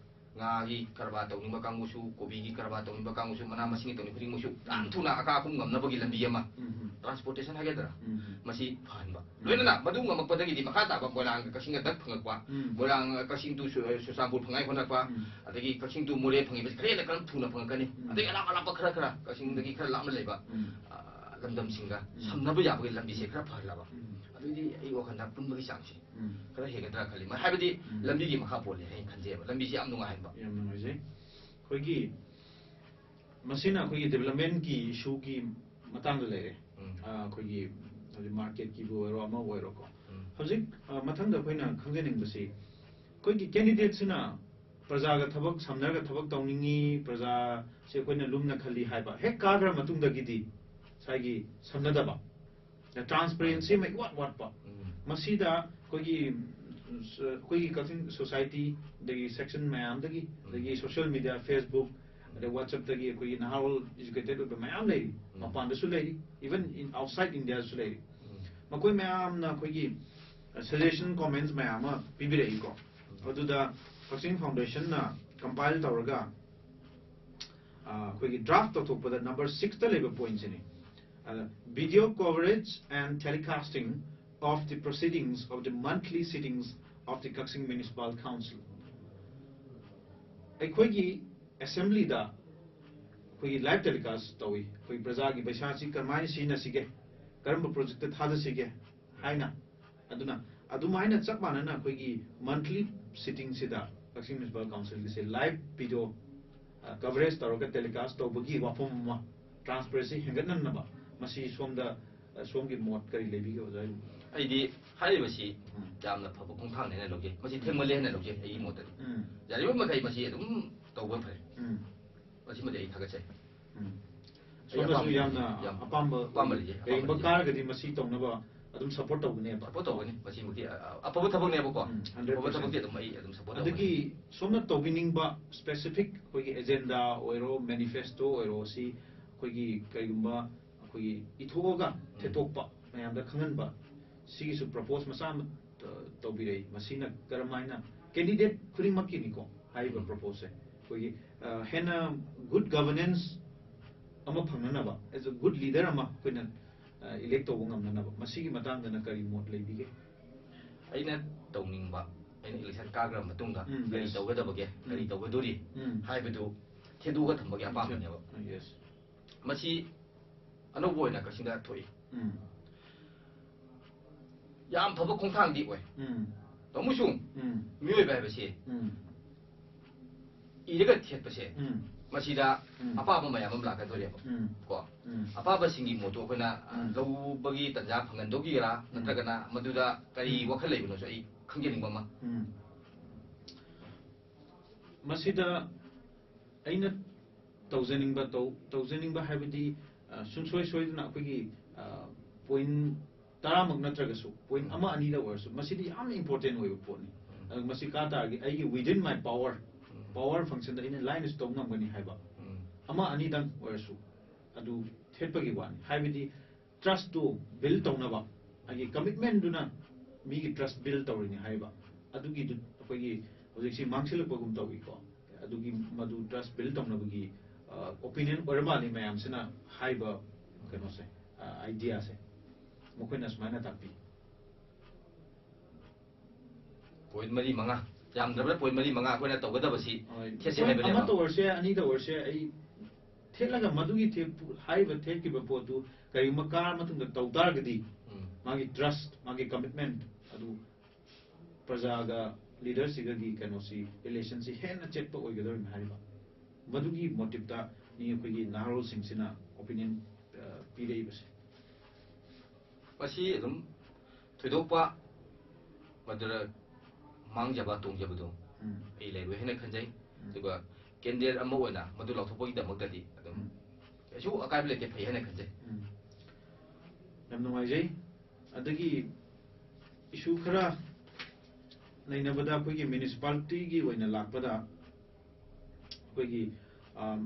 ꯉꯥꯒꯤ ꯀꯔꯕꯥꯔ ꯇꯧꯅꯤꯡꯕ ꯀꯥꯡꯕꯨꯁꯨ, ꯀꯣꯕꯤꯒꯤ ꯀꯔꯕꯥꯔ ꯇꯧꯅꯤꯡꯕ ꯀꯥꯡꯕꯨꯁꯨ, ꯃꯅꯥ ꯃꯁꯤꯡꯒꯤ ꯇꯧꯅꯤꯡꯕ ꯈꯨꯗꯤꯡꯃꯛꯁꯨ ꯌꯥꯝ ꯊꯨꯅ ꯑꯀꯥ ꯑꯀꯨꯝ ꯉꯝꯅꯕꯒꯤ ꯂꯝꯕꯤ ꯑꯃ, ꯎꯝ. transportation ꯍꯥꯏꯒꯗ꯭ꯔꯥ, ꯎꯝ. ꯃꯁꯤ ꯐꯍꯟꯕ꯫ ꯎꯝ. ꯂꯣꯏꯅꯅ ꯃꯗꯨ ꯉꯝꯃꯛꯄꯗꯒꯤꯗꯤ ꯃꯈꯥ ꯇꯥꯕ ꯃꯣꯏꯔꯥꯡ ꯀꯛꯆꯤꯡꯒ ꯗꯛ ꯐꯪꯉꯛꯄ, ꯎꯝ. ꯃꯣꯏꯔꯥꯡ ꯀꯛꯆꯤꯡ to ꯁꯨ-, ꯆꯨꯔꯆꯥꯟꯄꯨꯔ ꯐꯪꯉꯥꯏ ꯍꯣꯠꯅꯔꯛꯄ, ꯎꯝ. ꯑꯗꯒꯤ ꯀꯛꯆꯤꯡ to ꯃꯣꯔꯦ ꯐꯪꯉꯤꯕꯁꯤ ꯈꯔ ꯍꯦꯟꯅ ꯀꯔꯝ ꯊꯨꯅ ꯐꯪꯉꯛꯀꯅꯤ, ꯎꯝ. ꯑꯗꯒꯤ ꯑꯔꯥꯞ ꯑꯔꯥꯞꯄ ꯈꯔ ꯈꯔ ꯀꯛꯆꯤꯡꯗꯒꯤ ꯈꯔ ꯂꯥꯞꯅ ꯂꯩꯕ, ꯎꯝ. ꯑ, ꯂꯝꯗꯝꯁꯤꯡꯒ ꯎꯝ. ꯁꯝꯅꯕ ꯌꯥꯕꯒꯤ ꯂꯝꯕꯤꯁꯦ ꯈꯔ ꯐꯍꯜꯂꯕ꯫ ꯎꯝ. ꯑꯗꯨꯏꯗꯤ ꯑꯩ ꯋꯥꯈꯜꯗ ꯄꯨꯟꯕꯒꯤ ꯆꯥꯡꯁꯤ ꯎꯝ. ꯈꯔ ꯍꯦꯟꯒꯗ꯭ꯔꯥ ꯈꯜꯂꯤ꯫ ꯃ-, ꯍꯥꯏꯕꯗꯤ ꯎꯝ. ꯂꯝꯕꯤꯒꯤ ꯃꯈꯥ ꯄꯣꯜꯂꯦ ꯍꯥꯏꯅ ꯈꯟꯖꯩꯕ꯫ ꯂꯝꯕꯤꯁꯤ ꯌꯥꯝ ꯅꯨꯡꯉꯥꯏꯍꯟꯕ꯫ ꯌꯥꯝ ꯅꯨꯡꯉꯥꯏꯖꯩ꯫ ꯑꯩꯈꯣꯏꯒꯤ ꯃꯁꯤꯅ ꯑꯩꯈꯣꯏꯒꯤ developmentꯀꯤ issueꯒꯤ ꯃꯇꯥꯡꯗ ꯂꯩꯔꯦ꯫ ꯎꯝ. ꯑ, ꯑꯩꯈꯣꯏꯒꯤ ꯍꯧꯖꯤꯛ marketꯀꯤꯕꯨ ꯑꯣꯏꯔꯣ, ꯑꯃꯕꯨ ꯑꯣꯏꯔꯣꯀꯣ꯫ ꯎꯝ. ꯍꯧꯖꯤꯛ, ꯑ, ꯃꯊꯪꯗ ꯑꯩꯈꯣꯏꯅ ꯈꯪꯖꯅꯤꯡꯕꯁꯤ, ꯑꯩꯈꯣꯏꯒꯤ candidateꯁꯤꯅ ꯄ꯭ꯔꯖꯥꯒ ꯊꯕꯛ ꯁꯝꯅꯔꯒ ꯊꯕꯛ ꯇꯧꯅꯤꯡꯉꯤ, ꯄ꯭ꯔꯖꯥꯁꯦ ꯑꯩꯈꯣꯏꯅ ꯂꯨꯝꯅ ꯈꯜꯂꯤ ꯍꯥꯏꯕ ꯍꯦꯛ ꯀꯥꯈ꯭ꯔ ꯃꯇꯨꯡꯗꯒꯤꯗꯤ ꯉꯁꯥꯏꯒꯤ ꯁꯝꯅꯗꯕ, transparency ꯑꯃ ꯏꯋꯥꯠ ꯋꯥꯠꯄ꯫ ꯎꯝ. ꯃꯁꯤꯗ ꯑꯩꯈꯣꯏꯒꯤ, ꯑꯩꯈꯣꯏꯒꯤ ꯀꯛꯆꯤꯡ society, ꯑꯗꯒꯤ section ꯃꯌꯥꯝꯗꯒꯤ, ꯑꯗꯒꯤ social media, Facebook, ꯑꯗꯩ WhatsAppꯇꯒꯤ ꯑꯩꯈꯣꯏꯒꯤ ꯅꯍꯥꯔꯣꯜ educated ꯑꯣꯏꯕ ꯃꯌꯥꯝ ꯂꯩꯔꯤ, ꯎꯝ. ꯃꯄꯥꯟꯗꯁꯨ ꯂꯩꯔꯤ, even in outside Indiaꯗꯁꯨ ꯂꯩꯔꯤ꯫ ꯎꯝ. ꯃꯈꯣꯏ ꯃꯌꯥꯝꯅ ꯑꯩꯈꯣꯏꯒꯤ suggestion, comments ꯃꯌꯥꯝ ꯑꯃ ꯄꯤꯕꯤꯔꯛꯏꯀꯣ꯫ ꯑꯗꯨꯗ ꯀꯛꯆꯤꯡ foundationꯅ compile ꯇꯧꯔꯒ, ꯑ, ꯑꯩꯈꯣꯏꯒꯤ draft ꯇꯧꯊꯣꯛꯄꯗ number sixꯇ ꯂꯩꯕ pointꯁꯤꯅꯤ꯫ ꯑꯗ, video coverage and telecasting of the proceedings of the monthly sittings of the Kakching Municipal Council꯫ ꯑꯩꯈꯣꯏꯒꯤ assemblyꯗ ꯑꯩꯈꯣꯏꯒꯤ live telecast ꯇꯧꯏ꯫ ꯑꯩꯈꯣꯏ ꯄ꯭ꯔꯖꯥꯒꯤ ꯄꯩꯁꯥꯁꯤ ꯀꯃꯥꯏꯅ ꯁꯤꯖꯤꯟꯅꯁꯤꯒꯦ, ꯀꯔꯝꯕ projectꯇ ꯊꯥꯗꯁꯤꯒꯦ ꯍꯥꯏꯅ꯫ ꯑꯗꯨꯅ ꯑꯗꯨꯃꯥꯏꯅ ꯆꯞ ꯃꯥꯟꯅꯅ ꯑꯩꯈꯣꯏꯒꯤ monthly sittingꯁꯤꯗ ꯀꯛꯆꯤꯡ Municipal Councilꯒꯤꯁꯦ live video, ꯑ, coverage ꯇꯧꯔꯒ telecast ꯇꯧꯕꯒꯤ ꯋꯥꯐꯝ ꯑꯃ, transparency ꯍꯦꯟꯒꯠꯍꯟꯅꯕ, ꯃꯁꯤ ꯁꯣꯝꯗ, ꯑ, ꯁꯣꯝꯒꯤ ꯃꯣꯠ ꯀꯔꯤ ꯂꯩꯕꯤꯒꯦ ꯑꯣꯖꯥ? ꯑꯩꯗꯤ ꯍꯥꯏꯔꯤꯕꯁꯤ ꯎꯝ. ꯌꯥꯝꯅ ꯐꯕ ꯈꯣꯡꯊꯥꯡꯅꯦꯅ ꯂꯧꯖꯩ꯫ ꯃꯁꯤ ꯊꯦꯡꯃꯜꯂꯦ ꯍꯥꯏꯅ ꯂꯧꯖꯩ, ꯑꯩꯒꯤ ꯃꯣꯠꯇꯗꯤ꯫ ꯎꯝ. ꯌꯥꯔꯤꯕ ꯃꯈꯩ ꯃꯁꯤ ꯑꯗꯨꯝ ꯇꯧꯕ ꯐꯔꯦ꯫ ꯎꯝ. ꯃꯁꯤꯃꯗꯤ ꯑꯩ ꯊꯥꯒꯠꯆꯩ꯫ ꯎꯝ. ꯑꯩ ꯁꯣꯝꯗꯁꯨ ꯑꯄꯥꯝꯕ ꯌꯥꯝꯅ ꯌꯥꯝ ꯑꯄꯥꯝꯕ, ꯑꯄꯥꯝꯕ ꯂꯩꯖꯩ, ꯑꯄꯥꯝꯕ ꯀꯔꯤꯒꯨꯝꯕ ꯂꯩꯖꯩ꯫ ꯀꯥꯔꯒꯗꯤ ꯃꯁꯤ ꯇꯧꯅꯕ, ꯑ, ꯑꯗꯨꯝ ꯁꯄꯣꯔꯠ ꯇꯧꯒꯅꯦꯕ꯫ ꯁꯄꯣꯔꯠ ꯇꯧꯒꯅꯤ, ꯃꯁꯤꯃꯛꯇꯤ ꯑ- ꯑ- ꯑꯐꯕ ꯊꯕꯛꯅꯦꯕꯀꯣ꯫ ꯎꯝ, hundred percent. ꯑꯐꯕ ꯊꯕꯛꯇꯤ ꯑꯗꯨꯝ ꯑꯩ ꯑꯗꯨꯝ ꯁꯄꯣꯔꯠ ꯑꯗꯒꯤ ꯇꯧꯒꯅꯤ꯫ ꯁꯣꯝꯅ ꯇꯧꯕꯤꯅꯤꯡꯕ ꯁ꯭ꯄꯦꯁꯤꯐꯤꯛ ꯑꯩꯈꯣꯏꯒꯤ ꯑꯦꯖꯦꯟꯗꯥ ꯑꯣꯏꯔꯣ, ꯃꯦꯅꯤꯐꯦꯁꯇꯣ ꯑꯣꯏꯔꯣ, ꯁꯤ ꯑꯩꯈꯣꯏꯒꯤ ꯀꯔꯤꯒꯨꯝꯕ ꯑꯩꯈꯣꯏꯒꯤ ꯏꯊꯣꯛꯑꯒ ꯊꯦꯠꯇꯣꯛꯄ, ꯃꯌꯥꯝꯗ ꯈꯪꯍꯟꯕ, ꯁꯤꯒꯤꯁꯨ ꯄ꯭ꯔꯄꯣꯁ ꯃꯆꯥ ꯑꯃ ꯑ, ꯇꯧꯕꯤꯔꯛꯏ꯫ ꯃꯁꯤꯅ ꯀꯔꯝꯍꯥꯏꯅ ꯀꯦꯟꯗꯤꯗꯦꯠ ꯈꯨꯗꯤꯡꯃꯛꯀꯤꯅꯤꯀꯣ ꯍꯥꯏꯔꯤꯕ ꯎꯝ꯫ ꯄ꯭ꯔꯄꯣꯁꯁꯦ, ꯑꯩꯈꯣꯏꯒꯤ ꯑ, ꯍꯦꯟꯅ ꯒꯨꯗ ꯒꯚꯔꯅꯦꯟꯁ ꯑꯃ ꯐꯪꯅꯅꯕ, ꯑꯦꯁ ꯑ ꯒꯨꯗ ꯂꯤꯗꯔ ꯑꯃ ꯑꯩꯈꯣꯏꯅ ꯏꯂꯦꯛ ꯇꯧꯕ ꯉꯝꯅꯅꯕ, ꯃꯁꯤꯒꯤ ꯃꯇꯥꯡꯗꯅ ꯀꯔꯤ ꯃꯣꯠ ꯂꯩꯕꯤꯒꯦ? ꯑꯩꯅ ꯇꯧꯅꯤꯡꯕ, ꯑꯩꯅ ꯏꯂꯦꯛꯁꯟ ꯀꯥꯈ꯭ꯔ ꯃꯇꯨꯡꯗ ꯎꯝ, ꯀꯔꯤ yes. ꯇꯧꯒꯗꯕꯒꯦ, ꯀꯔꯤ ꯎꯝ. ꯇꯧꯒꯗꯣꯔꯤ ꯎꯝ. ꯍꯥꯏꯕꯗꯨ ꯊꯦꯗꯣꯛꯑꯒ ꯊꯝꯕꯒꯤ ꯑꯄꯥꯝꯕꯅꯦꯕ꯫ ꯎꯝ, yes. ꯃꯁꯤ ꯑꯅꯧꯕ ꯑꯣꯏꯅ ꯀꯛꯆꯤꯡꯗ ꯊꯣꯛꯏ꯫ ꯎꯝ. ꯌꯥꯝ ꯐꯕ ꯈꯣꯡꯊꯥꯡꯗꯤ ꯑꯣꯏ꯫ ꯎꯝ. ꯇꯥꯃꯣꯁꯨꯡ, ꯎꯝ. ꯃꯤꯑꯣꯏꯕ ꯍꯥꯏꯕꯁꯤ ꯎꯝ. ꯏꯔꯒ ꯊꯦꯠꯄꯁꯦ, ꯎꯝ. ꯃꯁꯤꯗ ꯎꯝ. ꯑꯄꯥꯕ ꯃꯌꯥꯝ ꯑꯃ ꯂꯥꯛꯀꯗꯣꯔꯦꯕ꯫ ꯎꯝ. ꯀꯣ, ꯎꯝ. ꯑꯄꯥꯕꯁꯤꯡꯒꯤ ꯃꯣꯠꯇꯣ ꯑꯩꯈꯣꯏꯅ ꯑ, ꯎꯝ. ꯂꯧꯕꯒꯤ ꯇꯥꯟꯖꯥ ꯐꯪꯍꯟꯗꯧꯒꯤꯔꯥ, ꯎꯝ. ꯅꯠꯇ꯭ꯔꯒꯅ ꯃꯗꯨꯗ ꯀꯔꯤ ꯎꯝ. ꯋꯥꯈꯜ ꯂꯩꯕꯅꯣꯁꯨ ꯑꯩ ꯈꯪꯖꯅꯤꯡꯕ ꯑꯃ꯫ ꯎꯝ. ꯃꯁꯤꯗ ꯑꯩꯅ ꯇꯧꯖꯅꯤꯡꯕ ꯇꯧ ꯇꯧꯖꯅꯤꯡꯕ ꯍꯥꯏꯕꯗꯤ ꯑ, ꯁꯨꯡꯁꯣꯏ ꯁꯣꯏꯗꯅ ꯑꯩꯈꯣꯏꯒꯤ ꯑ, ꯄꯣꯏꯟ ꯇꯔꯥꯃꯛ ꯅꯠꯇ꯭ꯔꯒꯁꯨ ꯄꯣꯏꯟ ꯎꯝ. ꯑꯃ ꯑꯅꯤꯗ ꯑꯣꯏꯔꯁꯨ ꯃꯁꯤꯗꯤ ꯌꯥꯝꯅ ꯏꯝꯄꯣꯔꯇꯦꯟ ꯑꯣꯏꯕ ꯄꯣꯠꯅꯤ꯫ ꯎꯝ. ꯑꯗꯨ ꯃꯁꯤ ꯀꯥ ꯇꯥꯔꯒꯗꯤ ꯑꯩꯒꯤ within my power, um. Power ꯐꯪꯁꯟꯗ ꯑꯩꯅ ꯂꯥꯏꯅꯁꯨ ꯇꯧꯕ ꯉꯝꯒꯅꯤ ꯍꯥꯏꯕ ꯎꯝ. ꯑꯃ ꯑꯅꯤꯗꯪ ꯑꯣꯏꯔꯁꯨ ꯑꯗꯨ ꯊꯦꯠꯄꯒꯤ ꯋꯥꯅꯤ꯫ ꯍꯥꯏꯕꯗꯤ ꯇ꯭ꯔꯁꯇꯨ ꯕꯤꯜ ꯇꯧꯅꯕ, ꯑꯩꯒꯤ ꯀꯃꯤꯠꯃꯦꯟꯗꯨꯅ ꯃꯤꯒꯤ ꯇ꯭ꯔꯁ ꯕꯤꯜ ꯇꯧꯔꯤꯅꯤ ꯍꯥꯏꯕ, ꯑꯗꯨꯒꯤꯗꯨ ꯑꯩꯈꯣꯏꯒꯤ ꯍꯧꯖꯤꯛꯁꯤ ꯃꯥꯡꯁꯤꯜꯂꯛꯄꯒꯨꯝ ꯇꯧꯏꯀꯣ꯫ ꯑꯗꯨꯒꯤ ꯃꯗꯨ ꯇ꯭ꯔꯁ ꯕꯤꯜ ꯇꯧꯅꯕꯒꯤ ꯑꯣꯄꯤꯅꯤꯌꯟ ꯑꯣꯏꯔ ꯃꯥꯜꯂꯤ ꯃꯌꯥꯝꯁꯤꯅ ꯍꯥꯏꯕ ꯀꯩꯅꯣꯁꯦ, ꯑꯥꯏꯗꯤꯌꯥꯁꯦ ꯃꯈꯣꯏꯅ ꯁꯨꯃꯥꯏꯅ ꯇꯥꯛꯄꯤ꯫ ꯄꯣꯏꯟ ꯃꯔꯤ ꯃꯉꯥ, ꯌꯥꯝꯗ꯭ꯔꯕꯗ ꯄꯣꯏꯟ ꯃꯔꯤ ꯃꯉꯥ ꯑꯩꯈꯣꯏꯅ ꯇꯧꯒꯗꯕꯁꯤ ꯍꯣꯏ. ꯊꯦꯠꯁꯤ ꯄꯣꯏꯟ ꯍꯥꯏꯕꯅꯦꯕ꯫ ꯑꯃꯠꯇ ꯑꯣꯏꯔꯁꯨ ꯌꯥꯏ, ꯑꯅꯤꯗ ꯑꯣꯏꯔꯁꯨ ꯌꯥꯏ, ꯑꯩ ꯊꯦꯠꯂꯒ ꯃꯗꯨꯒꯤ ꯊꯦ- ꯍꯥꯏꯔꯤꯕ ꯊꯦꯠꯈꯤꯕ ꯄꯣꯠꯇꯨ ꯀꯔꯤꯒꯨꯝꯕ ꯀꯥꯔ ꯃꯇꯨꯡꯗ ꯇꯧ ꯇꯥꯔꯒꯗꯤ ꯎꯝ. ꯃꯥꯒꯤ ꯇ꯭ꯔꯁ, ꯃꯥꯒꯤ ꯀꯃꯤꯠꯃꯦꯟ ꯑꯗꯨ ꯄ꯭ꯔꯖꯥꯒ ꯂꯤꯗꯔꯁꯤꯒꯒꯤ ꯀꯩꯅꯣꯁꯤ, ꯔꯤꯂꯦꯁꯟꯁꯤ ꯍꯦꯟꯅ ꯆꯦꯠꯄ ꯑꯣꯏꯒꯗꯧꯔꯤꯕꯅꯤ ꯍꯥꯏꯔꯤꯕ ꯃꯗꯨꯒꯤ ꯃꯣꯇꯤꯞꯇ ꯃꯤ ꯑꯩꯈꯣꯏꯒꯤ ꯅꯍꯥꯔꯣꯜꯁꯤꯡꯁꯤꯅ ꯑꯣꯄꯤꯅꯤꯌꯟ ꯄꯤꯔꯛꯏꯕꯁꯦ꯫ ꯃꯁꯤ ꯑꯗꯨꯝ ꯊꯣꯏꯗꯣꯛꯄ ꯃꯗꯨꯗ ꯃꯥꯡꯖꯕ ꯇꯣꯡꯖꯕꯗꯣ ꯎꯝ. ꯑꯩ ꯂꯩꯔꯣꯏ ꯍꯥꯏꯅ ꯈꯟꯖꯩ꯫ ꯎꯝ. ꯑꯗꯨꯒ ꯀꯦꯟꯗꯤꯗꯦꯠ ꯑꯃ ꯑꯣꯏꯅ ꯃꯗꯨ ꯂꯥꯎꯊꯣꯛꯄꯒꯤꯗꯃꯛꯇꯗꯤ ꯑꯗꯨꯝ ꯎꯝ. ꯀꯩꯁꯨ ꯑꯀꯥꯏꯕ ꯂꯩꯇꯦ, ꯐꯩ ꯍꯥꯏꯅ ꯈꯟꯖꯩ꯫ ꯎꯝ. ꯌꯥꯝ ꯅꯨꯡꯉꯥꯏꯖꯩ꯫ ꯑꯗꯒꯤ ꯏꯁꯨ ꯈꯔ ꯅꯩꯅꯕꯗ, ꯑꯩꯈꯣꯏꯒꯤ ꯃ꯭ꯌꯨꯅꯤꯁꯤꯄꯥꯂꯤꯇꯤꯒꯤ ꯑꯣꯏꯅ ꯂꯥꯛꯄꯗ, ꯑꯩꯈꯣꯏꯒꯤ ꯑꯝ,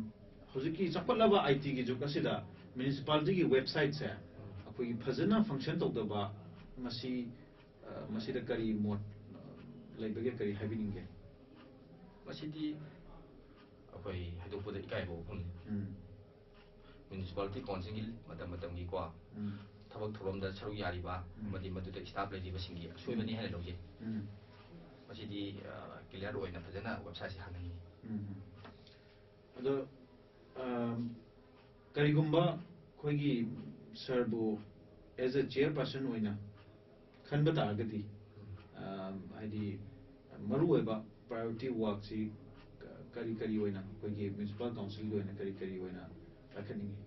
ꯍꯧꯖꯤꯛꯀꯤ ꯆꯥꯎꯈꯠꯂꯕ ꯑꯥꯏ ꯇꯤꯒꯤ ꯖꯨꯒ ꯑꯁꯤꯗ ꯃ꯭ꯌꯨꯅꯤꯁꯤꯄꯥꯂꯤꯇꯤꯒꯤ ꯋꯦꯕꯁꯥꯏꯠꯁꯦ ꯑꯩꯈꯣꯏꯒꯤ ꯐꯖꯅ ꯐꯪꯁꯟ ꯇꯧꯗꯕ, ꯃꯁꯤ ꯑ, ꯃꯁꯤꯗ ꯀꯔꯤ ꯃꯣꯠ ꯑ, ꯂꯩꯕꯒꯦ, ꯀꯔꯤ ꯍꯥꯏꯕꯤꯅꯤꯡꯒꯦ? ꯃꯁꯤꯗꯤ ꯑꯩꯈꯣꯏ ꯍꯥꯏꯗꯣꯛꯄꯗ ꯏꯀꯥꯏꯕ ꯋꯥꯐꯝꯅꯤ꯫ ꯎꯝ, ꯃ꯭ꯌꯨꯅꯤꯁꯤꯄꯥꯂꯤꯇꯤ ꯀꯥꯎꯟꯁꯤꯜꯒꯤ ꯃꯇꯝ ꯃꯇꯝꯒꯤ ꯀꯣ ꯎꯝ, ꯊꯕꯛ ꯊꯧꯔꯝꯗ ꯁꯔꯨꯛ ꯌꯥꯔꯤꯕ ꯎꯝ꯫ ꯑꯃꯗꯤ ꯃꯗꯨꯗ ꯁ꯭ꯇꯥꯐ ꯂꯩꯔꯤꯕꯁꯤꯡꯒꯤ ꯑꯁꯣꯏꯕꯅꯤ ꯍꯥꯏꯅ ꯂꯧꯖꯩ꯫ ꯎꯝ, ꯃꯁꯤꯗꯤ ꯀ꯭ꯂꯤꯌꯥꯔ ꯑꯣꯏꯅ ꯐꯖꯅ ꯋꯦꯕꯁꯥꯏꯠꯁꯦ ꯍꯥꯡꯍꯟꯅꯤꯡꯉꯤ꯫ ꯎꯝ꯫ ꯑꯗꯣ ꯑꯝ, ꯀꯔꯤꯒꯨꯝꯕ ꯑꯩꯈꯣꯏꯒꯤ ꯁꯥꯔꯕꯨ ꯑꯦꯖ ꯑꯦ ꯆꯤꯌꯔꯄꯔꯁꯟ ꯑꯣꯏꯅ ꯈꯟꯕ ꯇꯥꯔꯒꯗꯤ, ꯑꯝ, ꯍꯥꯏꯗꯤ ꯃꯔꯨꯑꯣꯏꯕ ꯄ꯭ꯔꯥꯏꯌꯣꯔꯤꯇꯤ ꯋꯥꯔꯛꯁꯤ ꯀ- ꯀꯔꯤ ꯀꯔꯤ ꯑꯣꯏꯅ ꯑꯩꯈꯣꯏꯒꯤ ꯃ꯭ꯌꯨꯅꯤꯁꯤꯄꯥꯜ ꯀꯥꯎꯟꯁꯤꯜꯒꯤ ꯑꯣꯏꯅ ꯀꯔꯤ ꯀꯔꯤ ꯑꯣꯏꯅ ꯄꯥꯏꯈꯠꯅꯤꯡꯉꯤ?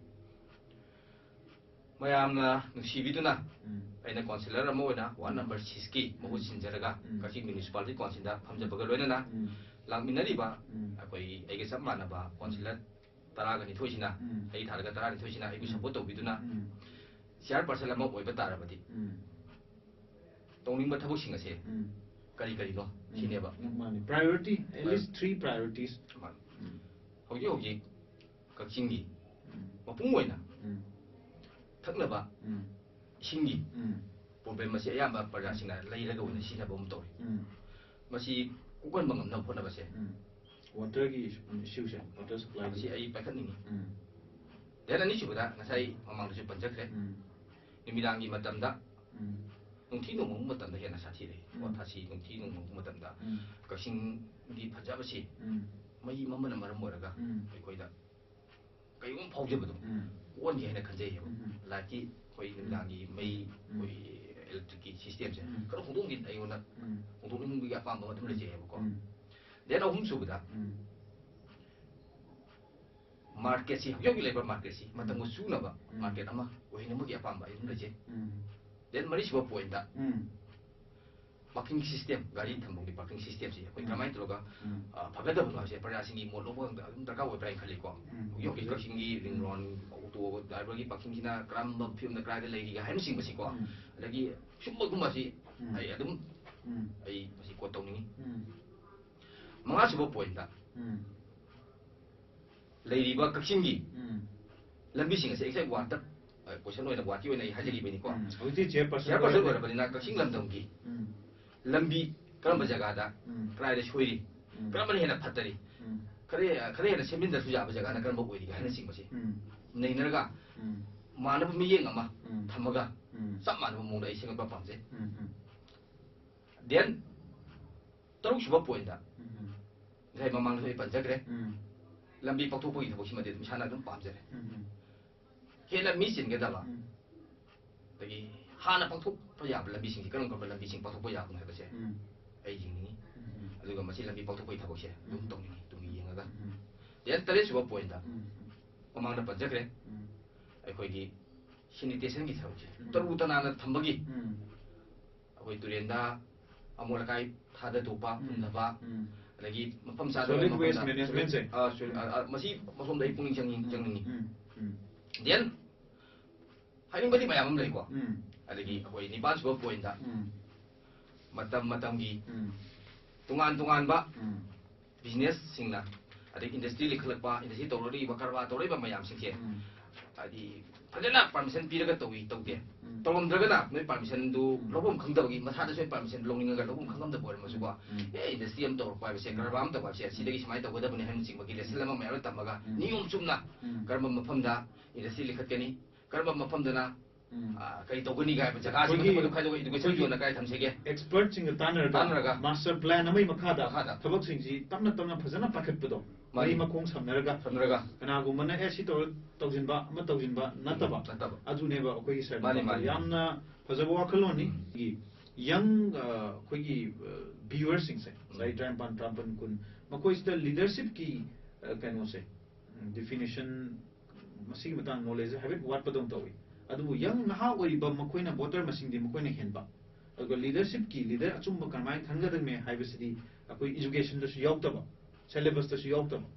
ꯃꯌꯥꯝꯅ ꯅꯨꯡꯁꯤꯕꯤꯗꯨꯅ ꯎꯝ, ꯑꯩꯅ ꯀꯥꯎꯟꯁꯤꯂꯔ ꯑꯃ ꯑꯣꯏꯅ ꯋꯥꯔꯗ ꯅꯝꯕꯔ ꯁꯤꯛꯁꯀꯤ ꯃꯍꯨꯠ ꯁꯤꯟꯖꯔꯒ ꯎꯝ꯫ ꯀꯛꯆꯤꯡ ꯃ꯭ꯌꯨꯅꯤꯁꯤꯄꯥꯂꯤꯇꯤ ꯀꯥꯎꯟꯁꯤꯜꯗ ꯐꯝꯖꯕꯒ ꯂꯣꯏꯅꯅ ꯎꯝ, ꯂꯥꯛꯃꯤꯟꯅꯔꯤꯕ ꯎꯝ꯫ ꯑꯩꯈꯣꯏ ꯑꯩꯒ ꯆꯞ ꯃꯥꯟꯅꯕ ꯀꯥꯎꯟꯁꯤꯂꯔ ꯇꯔꯥꯒ ꯅꯤꯊꯣꯏꯁꯤꯅ, ꯎꯝ꯫ ꯑꯩ ꯊꯥꯔꯒ ꯇꯔꯥꯅꯤꯊꯣꯏꯁꯤꯅ ꯑꯩꯕꯨ ꯎꯝ꯫ ꯁꯄꯣꯔꯠ ꯇꯧꯕꯤꯗꯨꯅ ꯎꯝ, ꯆꯤꯌꯔꯄꯔꯁꯟ ꯑꯃ ꯑꯣꯏꯕ ꯇꯥꯔꯕꯗꯤ ꯎꯝ, ꯇꯧꯅꯤꯡꯕ ꯊꯕꯛꯁꯤꯡ ꯑꯁꯦ ꯎꯝ꯫ ꯀꯔꯤ ꯀꯔꯤꯅꯣ ꯎꯝ꯫ ꯁꯤꯅꯦꯕ꯫ ꯃꯥꯅꯤ, priority, at least three priorities. ꯃꯥꯅꯤ꯫ ꯎꯝ, ꯍꯧꯖꯤꯛ ꯍꯧꯖꯤꯛ ꯀꯛꯆꯤꯡꯒꯤ ꯎꯝ, ꯃꯄꯨꯡ ꯑꯣꯏꯅ ꯎꯝ, ꯊꯛꯅꯕ ꯎꯝ, ꯏꯁꯤꯡꯒꯤ ꯎꯝ, ꯄ꯭ꯔꯣꯕ꯭ꯂꯦꯝ ꯑꯁꯤ ꯑꯌꯥꯝꯕ ꯄ꯭ꯔꯖꯥꯁꯤꯡꯅ ꯂꯩꯔꯒ ꯑꯣꯏꯅ ꯁꯤꯖꯤꯟꯅꯕ ꯑꯃ ꯇꯧꯔꯤ꯫ ꯎꯝ, ꯃꯁꯤ ꯀꯣꯛꯍꯟꯕ ꯉꯝꯅꯕ ꯍꯣꯠꯅꯕꯁꯦ ꯎꯝ꯫ ꯋꯥꯇꯔꯒꯤ ꯏꯁꯨꯁꯦ, ꯋꯥꯇꯔ ꯁꯄ꯭ꯂꯥꯏꯒꯤ꯫ ꯃꯁꯤ ꯑꯩ ꯄꯥꯏꯈꯠꯅꯤꯡꯉꯤ꯫ ꯎꯝ, ꯗꯦꯟ ꯑꯅꯤꯁꯨꯕꯗ ꯉꯁꯥꯏ ꯃꯃꯥꯡꯗꯁꯨ ꯄꯟꯖꯈ꯭ꯔꯦ, ꯎꯝ, ꯅꯨꯃꯤꯗꯥꯡꯒꯤ ꯃꯇꯝꯗ ꯎꯝ, ꯅꯨꯡꯊꯤ ꯅꯣꯡꯃꯪꯕ ꯃꯇꯝꯗ ꯍꯦꯟꯅ ꯁꯥꯊꯤꯔꯦ꯫ ꯎꯝ꯫ ꯋꯥꯊꯥꯁꯤ ꯅꯨꯡꯊꯤ ꯅꯣꯡꯃꯪꯕ ꯃꯇꯝꯗ ꯎꯝ, ꯀꯛꯆꯤꯡꯒꯤ ꯐꯖꯕꯁꯤ ꯎꯝ, ꯃꯩ ꯃꯝꯕꯅ ꯃꯔꯝ ꯑꯣꯏꯔꯒ ꯎꯝ꯫ ꯑꯩꯈꯣꯏꯗ ꯀꯩꯒꯨꯝꯕ ꯐꯥꯎꯖꯕꯗꯣ ꯎꯝ꯫ ꯑꯣꯟꯒꯦ ꯍꯥꯏꯅ ꯈꯟꯖꯩꯌꯦꯕ꯫ ꯎꯝ꯫ ꯂꯥꯏꯠꯀꯤ ꯑꯩꯈꯣꯏ ꯅꯨꯃꯤꯗꯥꯡꯒꯤ ꯃꯩ, ꯎꯝ꯫ ꯑꯩꯈꯣꯏ ꯏꯂꯦꯛꯇ꯭ꯔꯤꯛꯀꯤ ꯁꯤꯁꯇꯦꯝꯁꯦ ꯎꯝ꯫ ꯈꯔ ꯍꯣꯡꯗꯣꯛꯍꯟꯒꯦ ꯑꯩꯉꯣꯟꯗ ꯎꯝ꯫ ꯍꯣꯡꯗꯣꯛꯅꯤꯡꯕꯒꯤ ꯑꯄꯥꯝꯕ ꯑꯃ ꯑꯗꯨꯝ ꯂꯩꯖꯩꯌꯦꯕꯀꯣ꯫ ꯎꯝ꯫ ꯗꯦꯟ ꯑꯍꯨꯝꯁꯨꯕꯗ ꯎꯝ꯫ ꯃꯥꯔꯀꯦꯠꯁꯤ, ꯍꯧꯖꯤꯛ ꯍꯧꯖꯤꯛ ꯂꯩꯕ ꯃꯥꯔꯀꯦꯠꯁꯤ ꯃꯇꯝꯒ ꯆꯨꯅꯕ ꯎꯝ꯫ ꯃꯥꯔꯀꯦꯠ ꯑꯃ ꯑꯣꯏꯍꯟꯅꯤꯡꯕꯒꯤ ꯑꯄꯥꯝꯕ ꯑꯩ ꯑꯗꯨꯝ ꯂꯩꯖꯩ꯫ ꯎꯝ꯫ ꯗꯦꯟ ꯃꯔꯤꯁꯨꯕ ꯄꯣꯏꯟꯠꯇ ꯎꯝ꯫ ꯄꯥꯔꯀꯤꯡ ꯁꯤꯁꯇꯦꯝ, ꯒꯥꯔꯤ ꯊꯝꯐꯝꯒꯤ ꯄꯥꯔꯀꯤꯡ ꯁꯤꯁꯇꯦꯝꯁꯦ ꯑꯩꯈꯣꯏ ꯎꯝ꯫ ꯀꯔꯝꯍꯥꯏꯅ ꯇꯧꯔꯒ ꯎꯝ꯫ ꯑ, ꯐꯒꯗꯕꯅꯣ ꯍꯥꯏꯕꯁꯦ ꯄ꯭ꯔꯖꯥꯁꯤꯡꯒꯤ ꯃꯣꯠ ꯂꯧꯕ ꯑꯗꯨꯝ ꯗꯔꯀꯥꯔ ꯑꯣꯏꯕ꯭ꯔꯥ ꯍꯥꯏꯅ ꯈꯜꯂꯤꯀꯣ꯫ ꯎꯝ꯫ ꯍꯧꯖꯤꯛ ꯍꯧꯖꯤꯛ ꯍꯧꯖꯤꯛ ꯀꯛꯆꯤꯡꯒꯤ ꯔꯤꯡ ꯔꯣꯟ ꯑꯣꯇꯣ ꯗ꯭ꯔꯥꯏꯚꯔꯒꯤ ꯄꯥꯔꯀꯤꯡꯁꯤꯅ ꯀꯔꯝꯕ ꯐꯤꯕꯝꯗ ꯀꯗꯥꯏꯗ ꯂꯩꯔꯤꯒꯦ ꯍꯥꯏꯕꯅꯆꯤꯡꯕꯁꯤ ꯀꯣ꯫ ꯎꯝ꯫ ꯑꯗꯒꯤ ꯁꯨꯝꯕꯒꯨꯝꯕꯁꯤ ꯎꯝ꯫ ꯑꯩ ꯑꯗꯨꯝ ꯎꯝ꯫ ꯑꯩ ꯃꯁꯤ ꯀꯣꯠ ꯇꯧꯅꯤꯡꯉꯤ꯫ ꯎꯝ꯫ ꯃꯉꯥꯁꯨꯕ ꯄꯣꯏꯟꯠꯇ ꯎꯝ꯫ ꯂꯩꯔꯤꯕ ꯀꯛꯆꯤꯡꯒꯤ ꯎꯝ꯫ ꯂꯝꯕꯤꯁꯤꯡ ꯑꯁꯦ ꯑꯦꯛꯖꯦꯛ ꯋꯥꯔꯗꯇ ꯀꯣꯏꯁꯟ ꯑꯣꯏꯅ ꯒꯨꯍꯥꯇꯤ ꯑꯣꯏꯅ ꯑꯩ ꯍꯥꯏꯖꯈꯤꯕꯅꯤꯀꯣ꯫ ꯎꯝ꯫ ꯍꯧꯖꯤꯛꯇꯤ ꯆꯤꯌꯔꯄꯔꯁꯟ ꯆꯤꯌꯔꯄꯔꯁꯟ ꯑꯣꯏꯔꯕꯅꯤ꯫ ꯑꯣꯏꯔꯕꯅꯤꯅ ꯀꯛꯆꯤꯡ ꯂꯝꯗꯝꯒꯤ ꯎꯝ꯫ ꯂꯝꯕꯤ ꯀꯔꯝꯕ ꯖꯒꯥꯗ ꯎꯝ꯫ ꯀꯗꯥꯏꯗ ꯁꯣꯏꯔꯤ, ꯎꯝ꯫ ꯀꯔꯝꯕꯅ ꯍꯦꯟꯅ ꯐꯠꯇꯔꯤ, ꯎꯝ꯫ ꯈꯔ ꯈꯔ ꯍꯦꯟꯅ ꯁꯦꯝꯖꯤꯟꯗ꯭ꯔꯁꯨ ꯌꯥꯕ ꯖꯒꯥꯅ ꯀꯔꯝꯕ ꯑꯣꯏꯔꯤꯒꯦ ꯍꯥꯏꯅꯆꯤꯡꯕꯁꯤ ꯎꯝ꯫ ꯅꯩꯅꯔꯒ ꯎꯝ꯫ ꯃꯥꯟꯅꯕ ꯃꯤꯠꯌꯦꯡ ꯑꯃ ꯎꯝ꯫ ꯊꯝꯃꯒ ꯎꯝ꯫ ꯆꯞ ꯃꯥꯟꯅꯕ ꯃꯑꯣꯡꯗ ꯑꯩ ꯁꯦꯝꯒꯠꯄ ꯄꯥꯝꯖꯩ꯫ ꯎꯝ, ꯎꯝ꯫ ꯗꯦꯟ ꯇꯔꯨꯛ ꯁꯨꯕ ꯄꯣꯏꯟꯠꯇ ꯎꯝ, ꯎꯝ꯫ ꯉꯁꯥꯏ ꯃꯃꯥꯡꯗꯁꯨ ꯑꯩ ꯄꯟꯖꯈ꯭ꯔꯦ꯫ ꯎꯝ꯫ ꯂꯝꯕꯤ ꯄꯥꯛꯊꯣꯛꯄꯒꯤ ꯊꯕꯛꯁꯤꯃꯗꯤ ꯑꯗꯨꯝ ꯏꯁꯥꯅ ꯑꯗꯨꯝ ꯄꯥꯝꯖꯔꯦ꯫ ꯎꯝ, ꯎꯝ꯫ ꯍꯦꯟꯅ ꯃꯤ ꯆꯤꯟꯒꯗꯕ, ꯎꯝ꯫ ꯑꯗꯒꯤ ꯍꯥꯟꯅ ꯄꯥꯡꯊꯣꯛꯄ ꯌꯥꯕ ꯂꯝꯕꯤꯁꯤꯡꯁꯤ ꯀꯔꯝ ꯀꯔꯝꯕ ꯂꯝꯕꯤꯁꯤꯡ ꯄꯥꯡꯊꯣꯛꯄ ꯌꯥꯕꯅꯣ ꯍꯥꯏꯕꯁꯦ ꯎꯝ꯫ ꯑꯩ ꯌꯦꯡꯅꯤꯡꯉꯤ꯫ ꯎꯝ, ꯎꯝ꯫ ꯑꯗꯨꯒ ꯃꯁꯤ ꯂꯝꯕꯤ ꯄꯥꯡꯊꯣꯛꯄꯒꯤ ꯊꯕꯛꯁꯦ ꯑꯗꯨꯝ ꯎꯝ꯫ ꯇꯧꯅꯤꯡꯉꯤ, ꯇꯨꯡꯒꯤ ꯌꯦꯡꯉꯒ꯫ ꯎꯝ꯫ ꯗꯦꯟ ꯇꯔꯦꯠ ꯁꯨꯕ ꯄꯣꯏꯟꯠꯇ ꯎꯝ꯫ ꯃꯃꯥꯡꯗ ꯄꯟꯖꯈ꯭ꯔꯦ, ꯎꯝ꯫ ꯑꯩꯈꯣꯏꯒꯤ ꯁꯦꯅꯤꯇꯦꯁꯟꯒꯤ ꯊꯕꯛꯁꯦ ꯎꯝ꯫ ꯇꯔꯨ ꯇꯅꯥꯟꯅ ꯊꯝꯕꯒꯤ ꯎꯝ꯫ ꯑꯩꯈꯣꯏ ꯇꯨꯔꯦꯟꯗ ꯑꯃꯣꯠ ꯑꯀꯥꯏ ꯊꯥꯗꯗꯣꯛꯄ ꯎꯝ꯫ ꯍꯨꯟꯗꯕ, ꯎꯝ꯫ ꯑꯗꯒꯤ ꯃꯐꯝ ꯆꯥꯗꯕ Solid waste ꯃꯐꯝꯗ management ꯁꯦ꯫ ꯑ, ꯁꯣꯏ-, ꯑ, ꯑ, ꯃꯁꯤ ꯃꯐꯝꯗ ꯑꯩ ꯄꯨꯛꯅꯤꯡ ꯆꯪꯅꯤꯡ-, ꯆꯪꯅꯤꯡꯉꯤ꯫ ꯎꯝ꯫ ꯎꯝ꯫ ꯗꯦꯟ ꯍꯥꯏꯅꯤꯡꯕꯗꯤ ꯃꯌꯥꯝ ꯑꯃ ꯂꯩꯀꯣ꯫ ꯎꯝ꯫ ꯑꯗꯒꯤ ꯑꯩꯈꯣꯏ ꯅꯤꯄꯥꯜ ꯁꯨꯕ ꯄꯣꯏꯟꯠꯇ ꯎꯝ꯫ ꯃꯇꯝ ꯃꯇꯝꯒꯤ ꯎꯝ꯫ ꯇꯣꯉꯥꯟ ꯇꯣꯉꯥꯟꯕ ꯎꯝ꯫ ꯕꯤꯖꯤꯅꯦꯁꯁꯤꯡꯅ, ꯑꯗꯩ ꯏꯟꯗꯁꯇ꯭ꯔꯤ ꯂꯤꯡꯈꯠꯂꯛꯄ, ꯏꯟꯗꯁꯇ꯭ꯔꯤ ꯇꯧꯔꯛꯂꯤꯕ, ꯀꯔꯕꯥꯔ ꯇꯧꯔꯛꯏꯕ ꯃꯌꯥꯝꯁꯤꯡꯁꯦ ꯎꯝ꯫ ꯍꯥꯏꯗꯤ ꯐꯖꯅ ꯄꯥꯔꯃꯤꯁꯟ ꯄꯤꯔꯒ ꯇꯧꯏ ꯇꯧꯗꯦ꯫ ꯎꯝ꯫ ꯇꯧꯔꯝꯗ꯭ꯔꯒꯅ ꯅꯣꯏ ꯄꯥꯔꯃꯤꯁꯟꯗꯨ ꯎꯝ꯫ ꯂꯧꯐꯝ ꯈꯪꯗꯕꯒꯤ, ꯃꯁꯥꯗꯁꯨ ꯄꯥꯔꯃꯤꯁꯟ ꯂꯧꯅꯤꯡꯉꯒ ꯂꯧꯐꯝ ꯈꯪꯉꯝꯗꯕ ꯑꯣꯏꯔꯝꯃꯁꯨꯀꯣ, ꯎꯝ꯫ ꯑꯦ, ꯏꯟꯗꯁꯇ꯭ꯔꯤ ꯑꯃ ꯇꯧꯔꯛꯄ ꯍꯥꯏꯕꯁꯦ, ꯎꯝ꯫ ꯀꯔꯕꯥꯔ ꯑꯃ ꯇꯧꯕ ꯍꯥꯏꯕꯁꯦ, ꯁꯤꯗꯒꯤ ꯁꯨꯃꯥꯏꯅ ꯇꯧꯒꯗꯕꯅꯤ ꯍꯥꯏꯕꯅꯆꯤꯡꯕꯒꯤ ꯂꯦꯁꯟ ꯑꯃ ꯃꯌꯥꯝ ꯑꯃ ꯇꯝꯃꯒ, ꯎꯝ꯫ ꯅꯤꯌꯣꯝ ꯆꯨꯝꯅ ꯎꯝ꯫ ꯀꯔꯝꯕ ꯃꯐꯝꯗ ꯏꯟꯗꯁꯇ꯭ꯔꯤ ꯂꯤꯡꯈꯠꯀꯅꯤ, ꯀꯔꯝꯕ ꯃꯐꯝꯗꯅ, ꯎꯝ꯫ ꯑ, ꯀꯔꯤ ꯇꯧꯒꯅꯤ ꯀꯥꯏꯕ ꯖꯒꯥꯁꯤ ꯑꯩꯈꯣꯏꯒꯤ ꯃꯊꯛ ꯃꯊꯛ ꯈꯥꯏꯗꯣꯛꯑꯒ education ꯑꯩꯈꯣꯏꯒꯤ ꯌꯣꯟꯅ ꯀꯥꯏ ꯊꯝꯁꯤꯒꯦ? ꯑꯦꯛꯁꯄꯔꯠꯁꯤꯡꯒ ꯇꯥꯟꯅꯔꯒ, ꯇꯥꯟꯅꯔꯒ, ꯃꯥꯁꯇꯔ ꯄ꯭ꯂꯥꯟ ꯑꯃꯒꯤ ꯃꯈꯥꯗ ꯃꯈꯥꯗ꯫ ꯊꯕꯛꯁꯤꯡꯁꯤ ꯇꯞꯅ ꯇꯞꯅ ꯐꯖꯅ ꯄꯥꯏꯈꯠꯄꯗꯣ, ꯃꯥꯅꯤ꯫ ꯃꯔꯤ ꯃꯈꯣꯡ ꯁꯝꯅꯔꯒ, ꯁꯝꯅꯔꯒ꯫ ꯀꯅꯥꯒꯨꯝꯕꯅ ꯑꯦ ꯁꯤ ꯇꯧꯔ ꯇꯧꯁꯤꯟꯕ ꯑꯃ ꯇꯧꯁꯤꯟꯕ ꯅꯠꯇꯕ, ꯅꯠꯇꯕ꯫ ꯑꯗꯨꯅꯦꯕ ꯑꯩꯈꯣꯏꯒꯤ ꯁꯔ ꯃꯥꯅꯤ, ꯃꯥꯅꯤ꯫ ꯌꯥꯝꯅ ꯐꯖꯕ ꯋꯥꯈꯜꯂꯣꯟꯅꯤ꯫ ꯎꯝ꯫ ꯑꯩꯈꯣꯏꯒꯤ ꯌꯪ, ꯑ, ꯑꯩꯈꯣꯏꯒꯤ, ꯑ, ꯚ꯭ꯌꯨꯋꯔꯁꯤꯡꯁꯦ, ꯎꯝ꯫ ꯆꯍꯤ ꯇꯔꯥꯅꯤꯄꯥꯟ, ꯇꯔꯥꯃꯥꯄꯟ, ꯀꯨꯟ, ꯃꯈꯣꯏꯁꯤꯗ ꯂꯤꯗꯔꯁꯤꯞꯀꯤ, ꯑ, ꯀꯩꯅꯣꯁꯦ, ꯎꯝ, ꯗꯤꯐꯤꯅꯤꯁꯟ, ꯃꯁꯤꯒꯤ ꯃꯇꯥꯡ ꯅꯣꯂꯦꯖꯁꯦ ꯍꯥꯏꯐꯦꯠ ꯋꯥꯠꯄꯗꯧꯅ ꯇꯧꯏ꯫ ꯑꯗꯨꯕꯨ ꯌꯪ ꯅꯍꯥ ꯑꯣꯏꯔꯤꯕ ꯃꯈꯣꯏꯅ ꯚꯣꯇꯔ ꯃꯁꯤꯡꯗꯤ ꯃꯈꯣꯏꯅ ꯍꯦꯟꯕ꯫ ꯑꯗꯨꯒ ꯂꯤꯗꯔꯁꯤꯞꯀꯤ ꯂꯤꯗꯔ ꯑꯆꯨꯝꯕ ꯀꯔꯝꯍꯥꯏꯅ ꯈꯟꯒꯗꯕꯅꯦ ꯍꯥꯏꯕꯁꯤꯗꯤ ꯑꯩꯈꯣꯏ ꯏꯖꯨꯀꯦꯁꯟꯗꯁꯨ ꯌꯥꯎꯗꯕ, ꯁꯦꯂꯦꯕꯁꯇꯁꯨ ꯌꯥꯎꯗꯕ꯫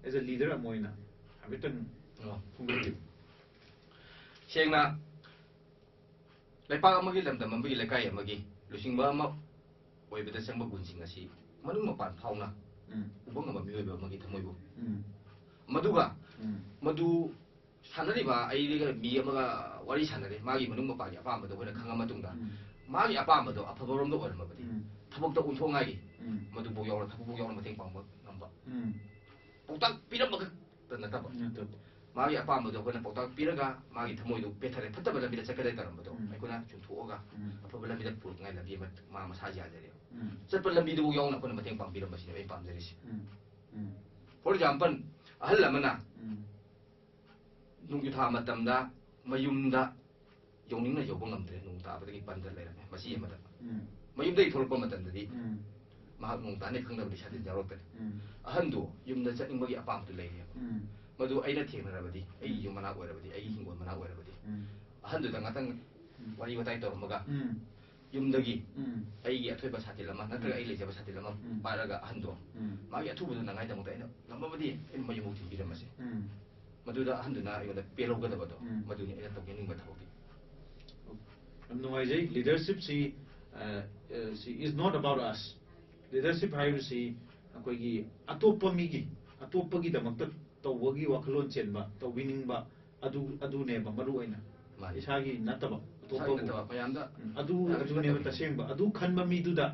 ꯑꯦꯁ ꯑꯦ ꯂꯤꯗꯔ ꯑꯃ ꯑꯣꯏꯅ ꯍꯥꯏꯐꯦꯠꯇꯪ ꯑꯣ꯫ ꯐꯣꯡꯗꯣꯛꯄꯤꯌꯨ꯫ ꯁꯦꯡꯅ, ꯂꯩꯄꯥꯛ ꯑꯃꯒꯤ, ꯂꯝꯗꯝ ꯑꯃꯒꯤ, ꯂꯩꯀꯥꯏ ꯑꯃꯒꯤ ꯂꯨꯆꯤꯡꯕ ꯑꯃ ꯑꯣꯏꯕꯗ ꯆꯪꯕ ꯒꯨꯟꯁꯤꯡ ꯑꯁꯤ ꯃꯅꯨꯡ ꯃꯄꯥꯟ ꯐꯥꯎꯅ ꯎꯝ, ꯎꯕ ꯉꯝꯕ ꯃꯤꯑꯣꯏꯕ ꯑꯃꯒꯤ ꯊꯃꯣꯏꯕꯨ, ꯎꯝ, ꯃꯗꯨꯒ ꯎꯝ, ꯃꯗꯨ ꯁꯥꯟꯅꯔꯤꯕ, ꯑꯩꯒ ꯃꯤ ꯑꯃꯒ ꯋꯥꯔꯤ ꯁꯥꯟꯅꯔꯦ, ꯃꯥꯒꯤ ꯃꯅꯨꯡ ꯃꯄꯥꯟꯒꯤ ꯑꯄꯥꯝꯕꯗꯣ ꯑꯩꯈꯣꯏꯅ ꯈꯪꯉ ꯃꯇꯨꯡꯗ, ꯎꯝ, ꯃꯥꯒꯤ ꯑꯄꯥꯝꯕꯗꯣ ꯑꯐꯕꯔꯣꯝꯗ ꯑꯣꯏꯔꯝꯃꯕꯗꯤ, ꯎꯝ, ꯊꯕꯛꯇ ꯑꯣꯟꯊꯣꯛꯉꯥꯏꯒꯤ ꯎꯝ, ꯃꯗꯨꯐꯥꯎ ꯌꯥꯎꯅ, ꯊꯕꯛꯐꯥꯎ ꯌꯥꯎꯅ ꯃꯇꯦꯡ ꯄꯥꯡꯕ ꯉꯝꯕ, ꯎꯝ, ꯄꯥꯎꯇꯥꯛ ꯄꯤꯔꯝꯕ ꯈꯛꯇ ꯅꯠꯇꯕ, ꯅꯠꯇꯕ꯫ ꯃꯥꯒꯤ ꯑꯄꯥꯝꯕꯗꯣ ꯑꯩꯈꯣꯏꯅ ꯄꯥꯎꯇꯥꯛ ꯄꯤꯔꯒ, ꯃꯥꯒꯤ ꯊꯃꯣꯏꯗꯣ ꯄꯦꯊꯔꯦ, ꯐꯠꯇꯕ ꯂꯝꯕꯤꯗ ꯆꯠꯀꯗ꯭ꯔꯦ ꯇꯧꯔꯝꯕꯗꯣ ꯎꯝ꯫ ꯑꯩꯈꯣꯏꯅ ꯆꯨꯝꯊꯣꯛꯑꯒ ꯎꯝ꯫ ꯑꯐꯕ ꯂꯝꯕꯤꯗ ꯄꯨꯔꯛꯅꯉꯥꯏ ꯂꯝꯕꯤ ꯑꯃ ꯃꯥ ꯃꯁꯥ ꯌꯥꯖꯔꯦꯕ꯫ ꯎꯝ꯫ ꯆꯠꯄ ꯂꯝꯕꯤꯗꯨꯕꯨ ꯌꯥꯎꯅ ꯑꯩꯈꯣꯏꯅ ꯃꯇꯦꯡ ꯄꯥꯡꯕꯤꯔꯝꯕꯁꯤꯅꯦꯕ ꯑꯩ ꯄꯥꯝꯖꯔꯤꯁꯤ꯫ ꯎꯝ, ꯎꯝ, For example, ꯑꯍꯜ ꯑꯃꯅ ꯎꯝ, ꯅꯣꯡꯖꯨ ꯊꯥ ꯃꯇꯝꯗ ꯃꯌꯨꯝꯗ ꯌꯧꯅꯤꯡꯅ ꯌꯧꯕ ꯉꯝꯗ꯭ꯔꯦ, ꯅꯣꯡ ꯇꯥꯕꯗꯒꯤ ꯄꯟꯗ ꯂꯩꯔꯝꯃꯦ꯫ ꯃꯁꯤ ꯑꯃꯗ ꯎꯝ, ꯃꯌꯨꯝꯗꯒꯤ ꯊꯣꯛꯂꯛꯄ ꯃꯇꯝꯗꯗꯤ ꯎꯝ, ꯃꯍꯥꯛ ꯅꯣꯡ ꯇꯥꯅꯤ ꯈꯪꯗꯕꯗꯤ ꯁꯥꯇꯤꯟ ꯌꯥꯎꯔꯛꯇ꯭ꯔꯦ꯫ ꯎꯝ, ꯑꯍꯟꯗꯣ ꯌꯨꯝꯗ ꯆꯠꯅꯤꯡꯕꯒꯤ ꯑꯄꯥꯝꯕꯗꯨ ꯂꯩꯔꯦꯕ꯫ ꯎꯝ, ꯃꯗꯨ ꯑꯩꯅ ꯊꯦꯡꯅꯔꯕꯗꯤ, ꯑꯩꯒꯤ ꯌꯨꯝ ꯃꯅꯥꯛ ꯑꯣꯏꯔꯕꯗꯤ, ꯑꯩꯒꯤ ꯍꯤꯡꯒꯣꯜ ꯃꯅꯥꯛ ꯑꯣꯏꯔꯕꯗꯤ, ꯎꯝ, ꯑꯍꯟꯗꯨꯗ ꯉꯥꯛꯇꯪ ꯎꯝ꯫ ꯋꯥꯔꯤ ꯋꯥꯇꯥꯏ ꯇꯧꯔꯝꯃꯒ, ꯎꯝ, ꯌꯨꯝꯗꯒꯤ ꯎꯝ, ꯑꯩꯒꯤ ꯑꯊꯣꯏꯕ ꯁꯥꯇꯤꯟ ꯑꯃ ꯅꯠꯇ꯭ꯔꯒ ꯑꯩ ꯂꯩꯖꯕ ꯁꯥꯇꯤꯟ ꯑꯃ ꯎꯝ꯫ ꯄꯥꯏꯔꯒ ꯑꯍꯟꯗꯣ ꯎꯝ꯫ ꯃꯥꯒꯤ ꯑꯊꯨꯕꯗꯣ ꯅꯪꯉꯥꯏꯗꯃꯛꯇ ꯑꯩꯅ ꯉꯝꯃꯕꯗꯤ ꯑꯩꯅ ꯃꯌꯨꯝꯐꯥꯎ ꯊꯤꯟꯕꯤꯔꯝꯃꯁꯦ꯫ ꯎꯝ꯫ ꯃꯗꯨꯗ ꯑꯍꯟꯗꯨꯅ ꯑꯩꯉꯣꯟꯗ ꯄꯦꯜꯍꯧꯒꯗꯕꯗꯣ, ꯎꯝ꯫ ꯃꯗꯨꯅꯤ ꯑꯩꯅ ꯇꯧꯖꯅꯤꯡꯕ ꯊꯕꯛꯇꯤ꯫ ꯌꯥꯝ ꯅꯨꯡꯉꯥꯏꯖꯩ꯫ ꯂꯤꯗꯔꯁꯤꯞꯁꯤ, ꯑ, ꯑ, ꯁꯤ is not about us. Leadership ꯍꯥꯏꯕꯁꯤ ꯑꯩꯈꯣꯏꯒꯤ ꯑꯇꯣꯞꯄ ꯃꯤꯒꯤ, ꯑꯇꯣꯞꯄꯒꯤꯗꯃꯛꯇ ꯇꯧꯕꯒꯤ ꯋꯥꯈꯜꯂꯣꯟ ꯆꯦꯟꯕ, ꯇꯧꯕꯤꯅꯤꯡꯕ, ꯑꯗꯨ, ꯑꯗꯨꯅꯦꯕ ꯃꯔꯨ ꯑꯣꯏꯅ꯫ ꯃꯥꯅꯤ꯫ ꯏꯁꯥꯒꯤ ꯅꯠꯇꯕ, ꯑꯇꯣꯞꯄ ꯏꯁꯥꯒꯤ ꯅꯠꯇꯕ ꯃꯌꯥꯝꯗ, ꯎꯝ, ꯑꯗꯨ, ꯃꯌꯥꯝꯗꯁꯨ ꯑꯗꯨꯅꯦꯕ ꯅꯠꯇꯕ꯫ ꯇꯁꯦꯡꯕ꯫ ꯑꯗꯨ ꯈꯟꯕ ꯃꯤꯗꯨꯗ,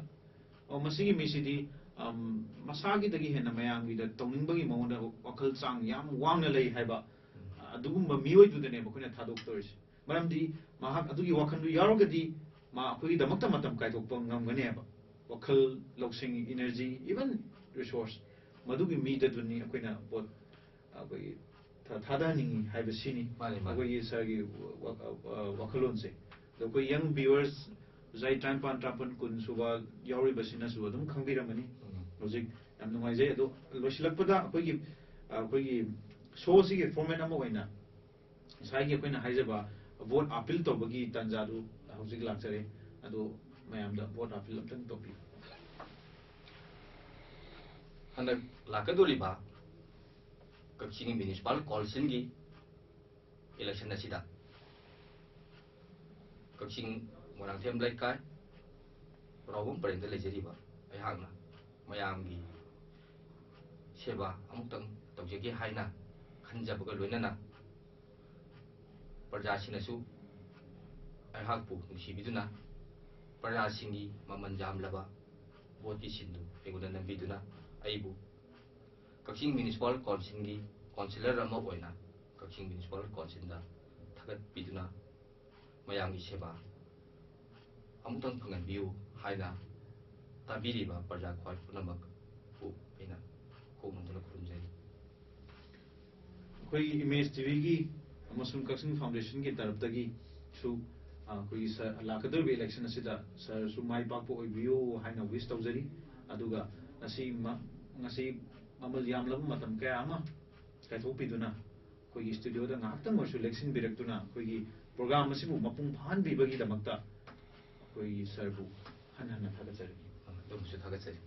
"ꯑꯣ, ꯃꯁꯤꯒꯤ ꯃꯤꯁꯤꯗꯤ, ꯑꯝ, ꯃꯁꯥꯒꯤꯗꯒꯤ ꯍꯦꯟꯅ ꯃꯌꯥꯝꯒꯤꯗ ꯇꯧꯅꯤꯡꯕꯒꯤ ꯃꯉꯣꯟꯗ ꯋꯥꯈꯜ ꯆꯥꯡ ꯌꯥꯝ ꯋꯥꯡꯅ ꯂꯩ" ꯍꯥꯏꯕ, ꯎꯝ꯫ ꯑꯗꯨꯒꯨꯝꯕ ꯃꯤꯑꯣꯏꯗꯨꯗꯅꯦꯕ ꯑꯩꯈꯣꯏꯅ ꯊꯥꯗꯣꯛꯇꯣꯔꯤꯁꯦ꯫ ꯃꯔꯝꯗꯤ ꯃꯍꯥꯛ ꯑꯗꯨꯒꯤ ꯋꯥꯈꯜꯗꯨ ꯌꯥꯎꯔꯒꯗꯤ ꯃꯥ ꯑꯩꯈꯣꯏꯒꯤꯗꯃꯛꯇ ꯃꯇꯝ ꯀꯥꯏꯊꯣꯛꯄ ꯉꯝꯒꯅꯦꯕ꯫ ꯋꯥꯈꯜ, ꯂꯧꯁꯤꯡ, energy, even resource, ꯃꯗꯨꯒꯤ ꯃꯤꯗꯗꯨꯅꯤ ꯑꯩꯈꯣꯏꯅ ꯄꯣꯠ ꯑꯩꯈꯣꯏꯒꯤ ꯊ-, ꯊꯥꯗꯍꯟꯅꯤꯡꯉꯤ ꯍꯥꯏꯕꯁꯤꯅꯤ꯫ ꯃꯥꯅꯤ, ꯃꯥꯅꯤ꯫ ꯑꯩꯈꯣꯏꯒꯤ ꯁꯥꯔꯒꯤ ꯋꯥ-, ꯋꯥ-, ꯋꯥ-, ꯋꯥꯈꯜꯂꯣꯟꯁꯦ꯫ ꯑꯗꯣ ꯑꯩꯈꯣꯏ young viewers, ꯆꯍꯤ ꯇꯔꯥꯅꯤꯄꯥꯟ, ꯇꯔꯥꯃꯥꯄꯟ, ꯀꯨꯟ ꯁꯨꯕ ꯌꯥꯎꯔꯤꯕꯁꯤꯅꯁꯨ ꯑꯗꯨꯝ ꯈꯪꯕꯤꯔꯝꯃꯅꯤ꯫ ꯎꯝ꯫ ꯍꯧꯖꯤꯛ ꯌꯥꯝ ꯅꯨꯡꯉꯥꯏꯖꯩ꯫ ꯑꯗꯣ ꯂꯣꯏꯁꯤꯜꯂꯛꯄꯗ ꯑꯩꯈꯣꯏꯒꯤ, ꯑꯩꯈꯣꯏꯒꯤ ꯁꯣꯁꯤꯒꯤ format ꯑꯃ ꯑꯣꯏꯅ ꯉꯁꯥꯏꯒꯤ ꯑꯩꯈꯣꯏꯅ ꯍꯥꯏꯖꯕ vote appeal ꯇꯧꯕꯒꯤ ꯇꯥꯟꯖꯥꯗꯨ ꯍꯧꯖꯤꯛ ꯂꯥꯛꯆꯔꯦ꯫ ꯑꯗꯣ ꯃꯌꯥꯝꯗ ꯚꯣꯠ ꯑꯥꯄꯤꯜ ꯑꯝꯇꯪ ꯇꯧꯕꯤꯌꯨ꯫ ꯍꯟꯗꯛ ꯂꯥꯛꯀꯗꯧꯔꯤꯕ ꯀꯛꯆꯤꯡ ꯃ꯭ꯌꯨꯅꯤꯁꯤꯄꯥꯜ ꯀꯥꯎꯟꯁꯤꯜꯒꯤ ꯏꯂꯦꯛꯁꯟ ꯑꯁꯤꯗ ꯀꯛꯆꯤꯡ ꯃꯣꯏꯔꯥꯡꯊꯦꯝ ꯂꯩꯀꯥꯏ ꯄꯨꯔꯥꯎꯕꯝ ꯄꯔꯦꯡꯗ ꯂꯩꯖꯔꯤꯕ ꯑꯩꯍꯥꯛꯅ ꯃꯌꯥꯝꯒꯤ ꯁꯦꯕꯥ ꯑꯃꯨꯛꯇꯪ ꯇꯧꯖꯒꯦ ꯍꯥꯏꯅ ꯈꯟꯖꯕꯒ ꯂꯣꯏꯅꯅ ꯄ꯭ꯔꯖꯥꯁꯤꯡꯅꯁꯨ ꯑꯩꯍꯥꯛꯄꯨ ꯅꯨꯡꯁꯤꯕꯤꯗꯨꯅ ꯄ꯭ꯔꯖꯥꯁꯤꯡꯒꯤ ꯃꯃꯜ ꯌꯥꯝꯂꯕ ꯚꯣꯠꯀꯤ ꯁꯤꯟꯗꯨ ꯑꯩꯉꯣꯟꯗ ꯅꯝꯕꯤꯗꯨꯅ ꯑꯩꯕꯨ ꯀꯛꯆꯤꯡ ꯃ꯭ꯌꯨꯅꯤꯁꯤꯄꯥꯜ ꯀꯥꯎꯟꯁꯤꯜꯒꯤ ꯀꯥꯎꯟꯁꯤꯂꯔ ꯑꯃ ꯑꯣꯏꯅ ꯀꯛꯆꯤꯡ ꯃ꯭ꯌꯨꯅꯤꯁꯤꯄꯥꯜ ꯀꯥꯎꯟꯁꯤꯜꯗ ꯊꯥꯒꯠꯄꯤꯗꯨꯅ ꯃꯌꯥꯝꯒꯤ ꯁꯦꯕꯥ ꯑꯃꯨꯛꯇꯪ ꯐꯪꯍꯟꯕꯤꯌꯨ ꯍꯥꯏꯅ ꯇꯥꯕꯤꯔꯤꯕ ꯄ꯭ꯔꯖꯥ ꯈ꯭ꯋꯥꯏ ꯄꯨꯝꯅꯃꯛꯄꯨ ꯑꯩꯅ ꯀꯣꯛ ꯅꯣꯟꯗꯨꯅ ꯈꯨꯔꯨꯝꯖꯔꯤ꯫ ꯑꯩꯈꯣꯏꯒꯤ ꯏꯃꯦꯖ ꯇꯤꯚꯤꯒꯤ ꯑꯃꯁꯨꯡ ꯀꯛꯆꯤꯡ ꯐꯥꯎꯟꯗꯦꯁꯟꯒꯤ ꯇꯔꯞꯇꯒꯤꯁꯨ, ꯑ, ꯑꯩꯈꯣꯏꯒꯤ ꯁꯔ, ꯂꯥꯛꯀꯗꯧꯔꯤꯕ ꯏꯂꯦꯛꯁꯟ ꯑꯁꯤꯗ ꯁꯔꯁꯨ ꯃꯥꯏ ꯄꯥꯛꯄ ꯑꯣꯏꯕꯤꯌꯨ ꯍꯥꯏꯅ ꯋꯤꯁ ꯇꯧꯖꯔꯤ꯫ ꯑꯗꯨꯒ ꯉꯁꯤ ꯃ-, ꯉꯁꯤ ꯃꯃꯜ ꯌꯥꯝꯂꯕ ꯃꯇꯝ ꯀꯌꯥ ꯑꯃ ꯀꯥꯏꯊꯣꯛꯄꯤꯗꯨꯅ ꯑꯩꯈꯣꯏꯒꯤ ꯁ꯭ꯇꯨꯗꯤꯑꯣꯗ ꯉꯥꯏꯍꯥꯛꯇꯪ ꯑꯣꯏꯔꯁꯨ ꯂꯦꯛꯁꯤꯟꯕꯤꯔꯛꯇꯨꯅ ꯑꯩꯈꯣꯏꯒꯤ ꯄ꯭ꯔꯣꯒ꯭ꯔꯥꯝ ꯑꯁꯤꯕꯨ ꯃꯄꯨꯡ ꯐꯥꯍꯟꯕꯤꯕꯒꯤꯗꯃꯛꯇ ꯑꯩꯈꯣꯏꯒꯤ ꯁꯔꯕꯨ ꯍꯟꯅ ꯍꯟꯅ ꯊꯥꯒꯠꯆꯔꯤ꯫ ꯑꯗꯣꯝꯕꯨꯁꯨ ꯊꯥꯒꯠꯆꯔꯤ꯫